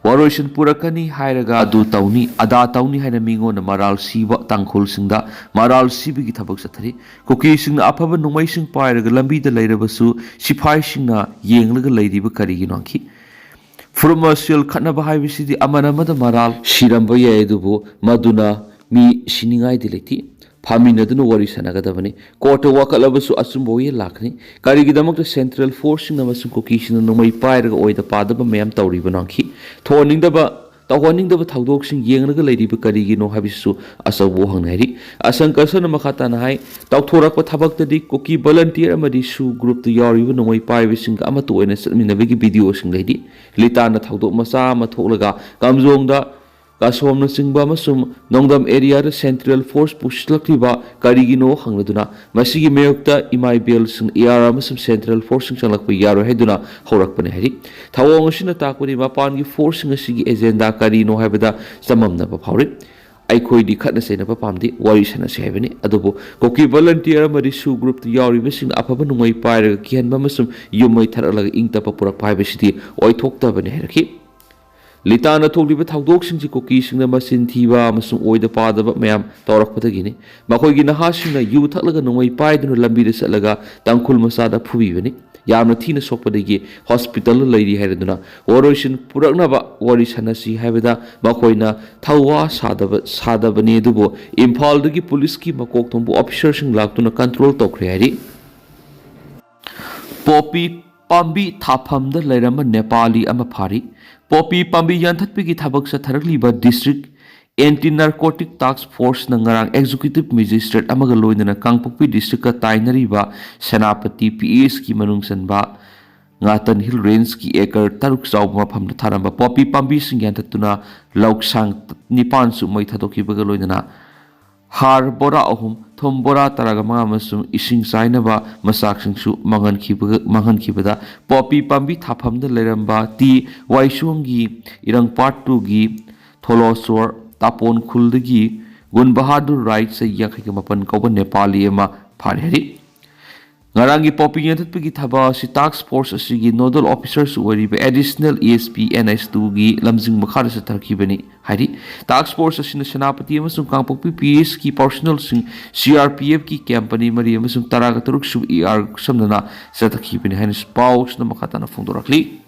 ꯋꯥꯔꯣꯏꯁꯤꯟ ꯄꯨꯔꯛꯀꯅꯤ ꯍꯥꯏꯔꯒ ꯑꯗꯨ ꯇꯧꯅꯤ, ꯑꯗꯥ ꯇꯧꯅꯤ ꯍꯥꯏꯅ ꯃꯤꯉꯣꯟꯗ ꯃꯔꯥꯜ ꯁꯤꯕ, ꯇꯥꯡꯈꯨꯜꯁꯤꯡꯗ ꯃꯔꯥꯜ ꯁꯤꯕꯒꯤ ꯊꯕꯛ ꯆꯠꯊꯔꯤ꯫ ꯀꯨꯀꯤꯁꯤꯡꯅ ꯑꯐꯕ ꯅꯣꯡꯃꯩꯁꯤꯡ ꯄꯥꯏꯔꯒ ꯂꯝꯕꯤꯗ ꯂꯩꯔꯕꯁꯨ ꯁꯤꯐꯥꯏꯁꯤꯡꯅ ꯌꯦꯡꯂꯒ ꯂꯩꯔꯤꯕ ꯀꯔꯤꯒꯤꯅꯣ ꯍꯪꯈꯤ꯫ ꯐꯨꯔꯨꯞ ꯃꯁꯦꯜ ꯈꯠꯅꯕ ꯍꯥꯏꯕꯁꯤꯗꯤ ꯑꯃꯅ ꯑꯃꯗ ꯃꯔꯥꯜ ꯁꯤꯔꯝꯕ ꯌꯥꯏ, ꯑꯗꯨꯕꯨ ꯃꯗꯨꯅ ꯃꯤ ꯁꯤꯅꯤꯡꯉꯥꯏꯗꯤ ꯂꯩꯇꯦ꯫ ꯐꯥꯃꯤꯟꯅꯗꯨꯅ ꯋꯥꯔꯤ ꯁꯥꯟꯅꯒꯗꯕꯅꯤ꯫ ꯀꯣꯔꯠꯇ ꯋꯥꯀꯠꯂꯕꯁꯨ ꯑꯆꯨꯝꯕ ꯋꯥꯌꯦꯜ ꯂꯥꯛꯀꯅꯤ꯫ ꯀꯔꯤꯒꯤꯗꯃꯛꯇ ꯁꯦꯟꯇ꯭ꯔꯦꯜ ꯐꯣꯔꯁꯁꯤꯡꯅ ꯑꯃꯁꯨꯡ ꯀꯨꯀꯤꯁꯤꯡꯅ ꯅꯣꯡꯃꯩ ꯄꯥꯏꯔꯒ ꯑꯣꯏꯗ ꯄꯥꯗꯕ ꯃꯌꯥꯝ ꯇꯧꯔꯤꯕꯅꯣ ꯍꯪꯈꯤ꯫ ꯊꯣꯛꯍꯟꯅꯤꯡꯗꯕ, ꯇꯧꯍꯟꯅꯤꯡꯗꯕ ꯊꯧꯗꯣꯛꯁꯤꯡ ꯌꯦꯡꯂꯒ ꯂꯩꯔꯤꯕ ꯀꯔꯤꯒꯤꯅꯣ ꯍꯥꯏꯕꯁꯤꯁꯨ ꯑꯆꯧꯕ ꯋꯥꯍꯪꯅꯤ ꯍꯥꯏꯔꯤ꯫ ꯑꯁꯪꯀꯔꯁꯅ ꯃꯈꯥ ꯇꯥꯅ ꯍꯥꯏ, ꯇꯧꯊꯣꯔꯛꯄ ꯊꯕꯛꯇꯗꯤ ꯀꯨꯀꯤ ꯚꯣꯂꯟꯇꯤꯌꯔ ꯑꯃꯗꯤ ꯁꯨ ꯒ꯭ꯔꯨꯞꯇ ꯌꯥꯎꯔꯤꯕ ꯅꯣꯡꯃꯩ ꯄꯥꯏꯕꯁꯤꯡꯒ ꯑꯃꯠꯇ ꯑꯣꯏꯅ ꯆꯠꯃꯤꯟꯅꯕꯒꯤ ꯚꯤꯗꯤꯑꯣꯁꯤꯡ ꯂꯩꯔꯤ꯫ ꯂꯤꯇꯥꯟꯅ ꯊꯧꯗꯣꯛ ꯃꯆꯥ ꯑꯃ ꯊꯣꯛꯂꯒ ꯀꯥꯝꯖꯣꯡꯗ ꯀꯥꯁꯣꯝꯅꯆꯤꯡꯕ ꯑꯃꯁꯨꯡ ꯅꯣꯡꯗꯝ ꯑꯦꯔꯤꯌꯥꯗ ꯁꯦꯟꯇ꯭ꯔꯦꯜ ꯐꯣꯔꯁ ꯄꯨꯁꯤꯜꯂꯛꯂꯤꯕ ꯀꯔꯤꯒꯤꯅꯣ ꯍꯪꯂꯗꯨꯅ ꯃꯁꯤꯒꯤ ꯃꯥꯌꯣꯛꯇ ꯏꯃꯥ ꯏꯕꯦꯜꯁꯤꯡ, ꯑꯦ ꯑꯥꯔ ꯑꯃꯁꯨꯡ ꯁꯦꯟꯇ꯭ꯔꯦꯜ ꯐꯣꯔꯁꯁꯤꯡ ꯆꯪꯂꯛꯄ ꯌꯥꯔꯣꯏ ꯍꯥꯏꯗꯨꯅ ꯍꯧꯔꯛꯄꯅꯤ ꯍꯥꯏꯔꯤ꯫ ꯊꯧꯑꯣꯡ ꯑꯁꯤꯅ ꯇꯥꯛꯄꯗꯤ ꯃꯄꯥꯟꯒꯤ ꯐꯣꯔꯁꯁꯤꯡ ꯑꯁꯤꯒꯤ ꯑꯦꯖꯦꯟꯗꯥ ꯀꯔꯤꯅꯣ ꯍꯥꯏꯕꯗ ꯆꯃꯝꯅꯕ ꯐꯥꯎꯔꯤ꯫ ꯑꯩꯈꯣꯏꯗꯤ ꯈꯠꯅ ꯆꯩꯅꯕ ꯄꯥꯝꯗꯦ, ꯋꯥꯔꯤ ꯁꯥꯟꯅꯁꯤ ꯍꯥꯏꯕꯅꯤ꯫ ꯑꯗꯨꯕꯨ ꯀꯨꯀꯤ ꯚꯣꯂꯟꯇꯤꯌꯔ ꯑꯃꯗꯤ ꯁꯨ ꯒ꯭ꯔꯨꯞꯇ ꯌꯥꯎꯔꯤꯕꯁꯤꯡꯅ ꯑꯐꯕ ꯅꯣꯡꯃꯩ ꯄꯥꯏꯔꯒ ꯀꯤꯍꯟꯕ ꯑꯃꯁꯨꯡ ꯌꯨꯝ ꯃꯩ ꯊꯥꯔꯛꯂꯒ ꯏꯪ ꯇꯞꯄ ꯄꯨꯔꯛꯄ ꯍꯥꯏꯕꯁꯤꯗꯤ ꯑꯣꯏꯊꯣꯛꯇꯕꯅꯤ ꯍꯥꯏꯔꯛꯈꯤ꯫ ꯂꯤꯇꯥꯟꯅ ꯊꯣꯛꯂꯤꯕ ꯊꯧꯗꯣꯛꯁꯤꯡꯁꯤ ꯀꯨꯀꯤꯁꯤꯡꯅ ꯃꯆꯤꯟ ꯊꯤꯕ ꯑꯃꯁꯨꯡ ꯑꯣꯏꯗ ꯄꯥꯗꯕ ꯃꯌꯥꯝ ꯇꯧꯔꯛꯄꯗꯒꯤꯅꯤ꯫ ꯃꯈꯣꯏꯒꯤ ꯅꯍꯥꯁꯤꯡꯅ ꯌꯨ ꯊꯛꯂꯒ ꯅꯣꯡꯃꯩ ꯄꯥꯏꯗꯨꯅ ꯂꯝꯕꯤꯗ ꯆꯠꯂꯒ ꯇꯥꯡꯈꯨꯜ ꯃꯆꯥꯗ ꯐꯨꯕꯤꯕꯅꯤ꯫ ꯌꯥꯝꯅ ꯊꯤꯅ ꯁꯣꯛꯄꯗꯒꯤ ꯍꯣꯁꯄꯤꯇꯥꯜꯗ ꯂꯩꯔꯤ ꯍꯥꯏꯔꯗꯨꯅ ꯋꯥꯔꯣꯏꯁꯤꯟ ꯄꯨꯔꯛꯅꯕ ꯋꯥꯔꯤ ꯁꯥꯟꯅꯁꯤ ꯍꯥꯏꯕꯗ ꯃꯈꯣꯏꯅ ꯊꯧꯋꯥ ꯁꯥꯗꯕ, ꯁꯥꯗꯕꯅꯤ, ꯑꯗꯨꯕꯨ ꯏꯝꯐꯥꯜꯗꯒꯤ ꯄꯨꯂꯤꯁꯀꯤ ꯃꯀꯣꯛ ꯊꯣꯡꯕ ꯑꯣꯐꯤꯁꯔꯁꯤꯡ ꯂꯥꯛꯇꯨꯅ ꯀꯟꯇ꯭ꯔꯣꯜ ꯇꯧꯈ꯭ꯔꯦ ꯍꯥꯏꯔꯤ꯫ ꯄꯣꯄꯤ ꯄꯥꯝꯕꯤ ꯊꯥꯐꯝꯗ ꯂꯩꯔꯝꯕ ꯅꯦꯄꯥꯂꯤ ꯑꯃ ꯐꯥꯔꯤ꯫ ꯄꯣꯄꯤ ꯄꯥꯝꯕꯤ ꯌꯥꯟꯊꯠꯄꯒꯤ ꯊꯕꯛ ꯆꯠꯊꯔꯛꯂꯤꯕ ꯗꯤꯁꯇ꯭ꯔꯤꯛ ꯑꯦꯟꯇꯤ ꯅꯥꯔꯀꯣꯇꯤꯛ ꯇꯥꯛꯁ ꯐꯣꯔꯁꯅ ꯉꯔꯥꯡ ꯑꯦꯛꯖꯤꯀ꯭ꯌꯨꯇꯤꯚ ꯃꯦꯖꯤꯁꯇ꯭ꯔꯦꯠ ꯑꯃꯒ ꯂꯣꯏꯅꯅ ꯀꯥꯡꯄꯣꯛꯄꯤ ꯗꯤꯁꯇ꯭ꯔꯤꯛꯀ ꯇꯥꯏꯅꯔꯤꯕ ꯁꯦꯅꯥꯄꯇꯤ ꯄꯤ ꯑꯦꯁꯀꯤ ꯃꯅꯨꯡ ꯆꯟꯕ ꯉꯥꯇꯟ ꯍꯤꯜ ꯔꯦꯟꯖꯀꯤ ꯑꯦꯀꯔ ꯇꯔꯨꯛ ꯆꯥꯎꯕ ꯃꯐꯝꯗ ꯊꯥꯔꯝꯕ ꯄꯣꯄꯤ ꯄꯥꯝꯕꯤꯁꯤꯡ ꯌꯥꯟꯊꯠꯇꯨꯅ ꯂꯧꯁꯥꯡ ꯅꯤꯄꯥꯟꯁꯨ ꯃꯩ ꯊꯥꯗꯣꯛꯈꯤꯕꯒ ꯂꯣꯏꯅꯅ ꯍꯥꯔ ꯕꯣꯔꯥ ꯑꯍꯨꯝ ꯊꯨꯝ ꯕꯣꯔꯥ ꯇꯔꯥꯒ ꯃꯉꯥ ꯑꯃꯁꯨꯡ ꯏꯁꯤꯡ ꯆꯥꯏꯅꯕ ꯃꯆꯥꯛꯁꯤꯡꯁꯨ ꯃꯥꯡꯍꯟꯈꯤꯕ-, ꯃꯥꯡꯍꯟꯈꯤꯕꯗ ꯄꯣꯄꯤ ꯄꯥꯝꯕꯤ ꯊꯥꯐꯝꯗ ꯂꯩꯔꯝꯕ ꯇꯤ ꯋꯥꯏꯁꯣꯡꯒꯤ ꯏꯔꯪ part two ꯒꯤ ꯊꯣꯂꯣꯁꯣꯔ ꯇꯥꯄꯣꯟ ꯈꯨꯜꯗꯒꯤ ꯒꯨꯟ ꯕꯍꯥꯗꯨꯔ ꯔꯥꯏ ꯆꯍꯤ ꯌꯥꯡꯈꯩꯒ ꯃꯥꯄꯟ ꯀꯧꯕ ꯅꯦꯄꯥꯂꯤ ꯑꯃ ꯐꯥꯔꯦ ꯍꯥꯏꯔꯤ꯫ ꯉꯔꯥꯡꯒꯤ ꯄꯣꯄꯤ ꯌꯥꯟꯊꯠꯄꯒꯤ ꯊꯕꯛ ꯑꯁꯤ task force ꯑꯁꯤꯒꯤ nodal officer ꯁꯨ ꯑꯣꯏꯔꯤꯕ additional S P N S two ꯒꯤ ꯂꯝꯖꯤꯡ ꯃꯈꯥꯗ ꯆꯠꯊꯈꯤꯕꯅꯤ ꯍꯥꯏꯔꯤ꯫ Task force ꯑꯁꯤꯅ ꯁꯦꯅꯥꯄꯇꯤ ꯑꯃꯁꯨꯡ ꯀꯥꯡꯄꯣꯛꯄꯤ P S ꯀꯤ personnel ꯁꯤꯡ, C R P F ꯀꯤ camp ꯑꯅꯤ ꯃꯔꯤ ꯑꯃꯁꯨꯡ ꯇꯔꯥꯒ ꯇꯔꯨꯛ ꯁꯨꯕ E R ꯈꯨꯠꯁꯝꯅꯅ ꯆꯠꯊꯈꯤꯕꯅꯤ ꯍꯥꯏꯅ ꯄꯥꯎꯁꯤꯅ ꯃꯈꯥ ꯇꯥꯅ ꯐꯣꯡꯗꯣꯔꯛꯂꯤ꯫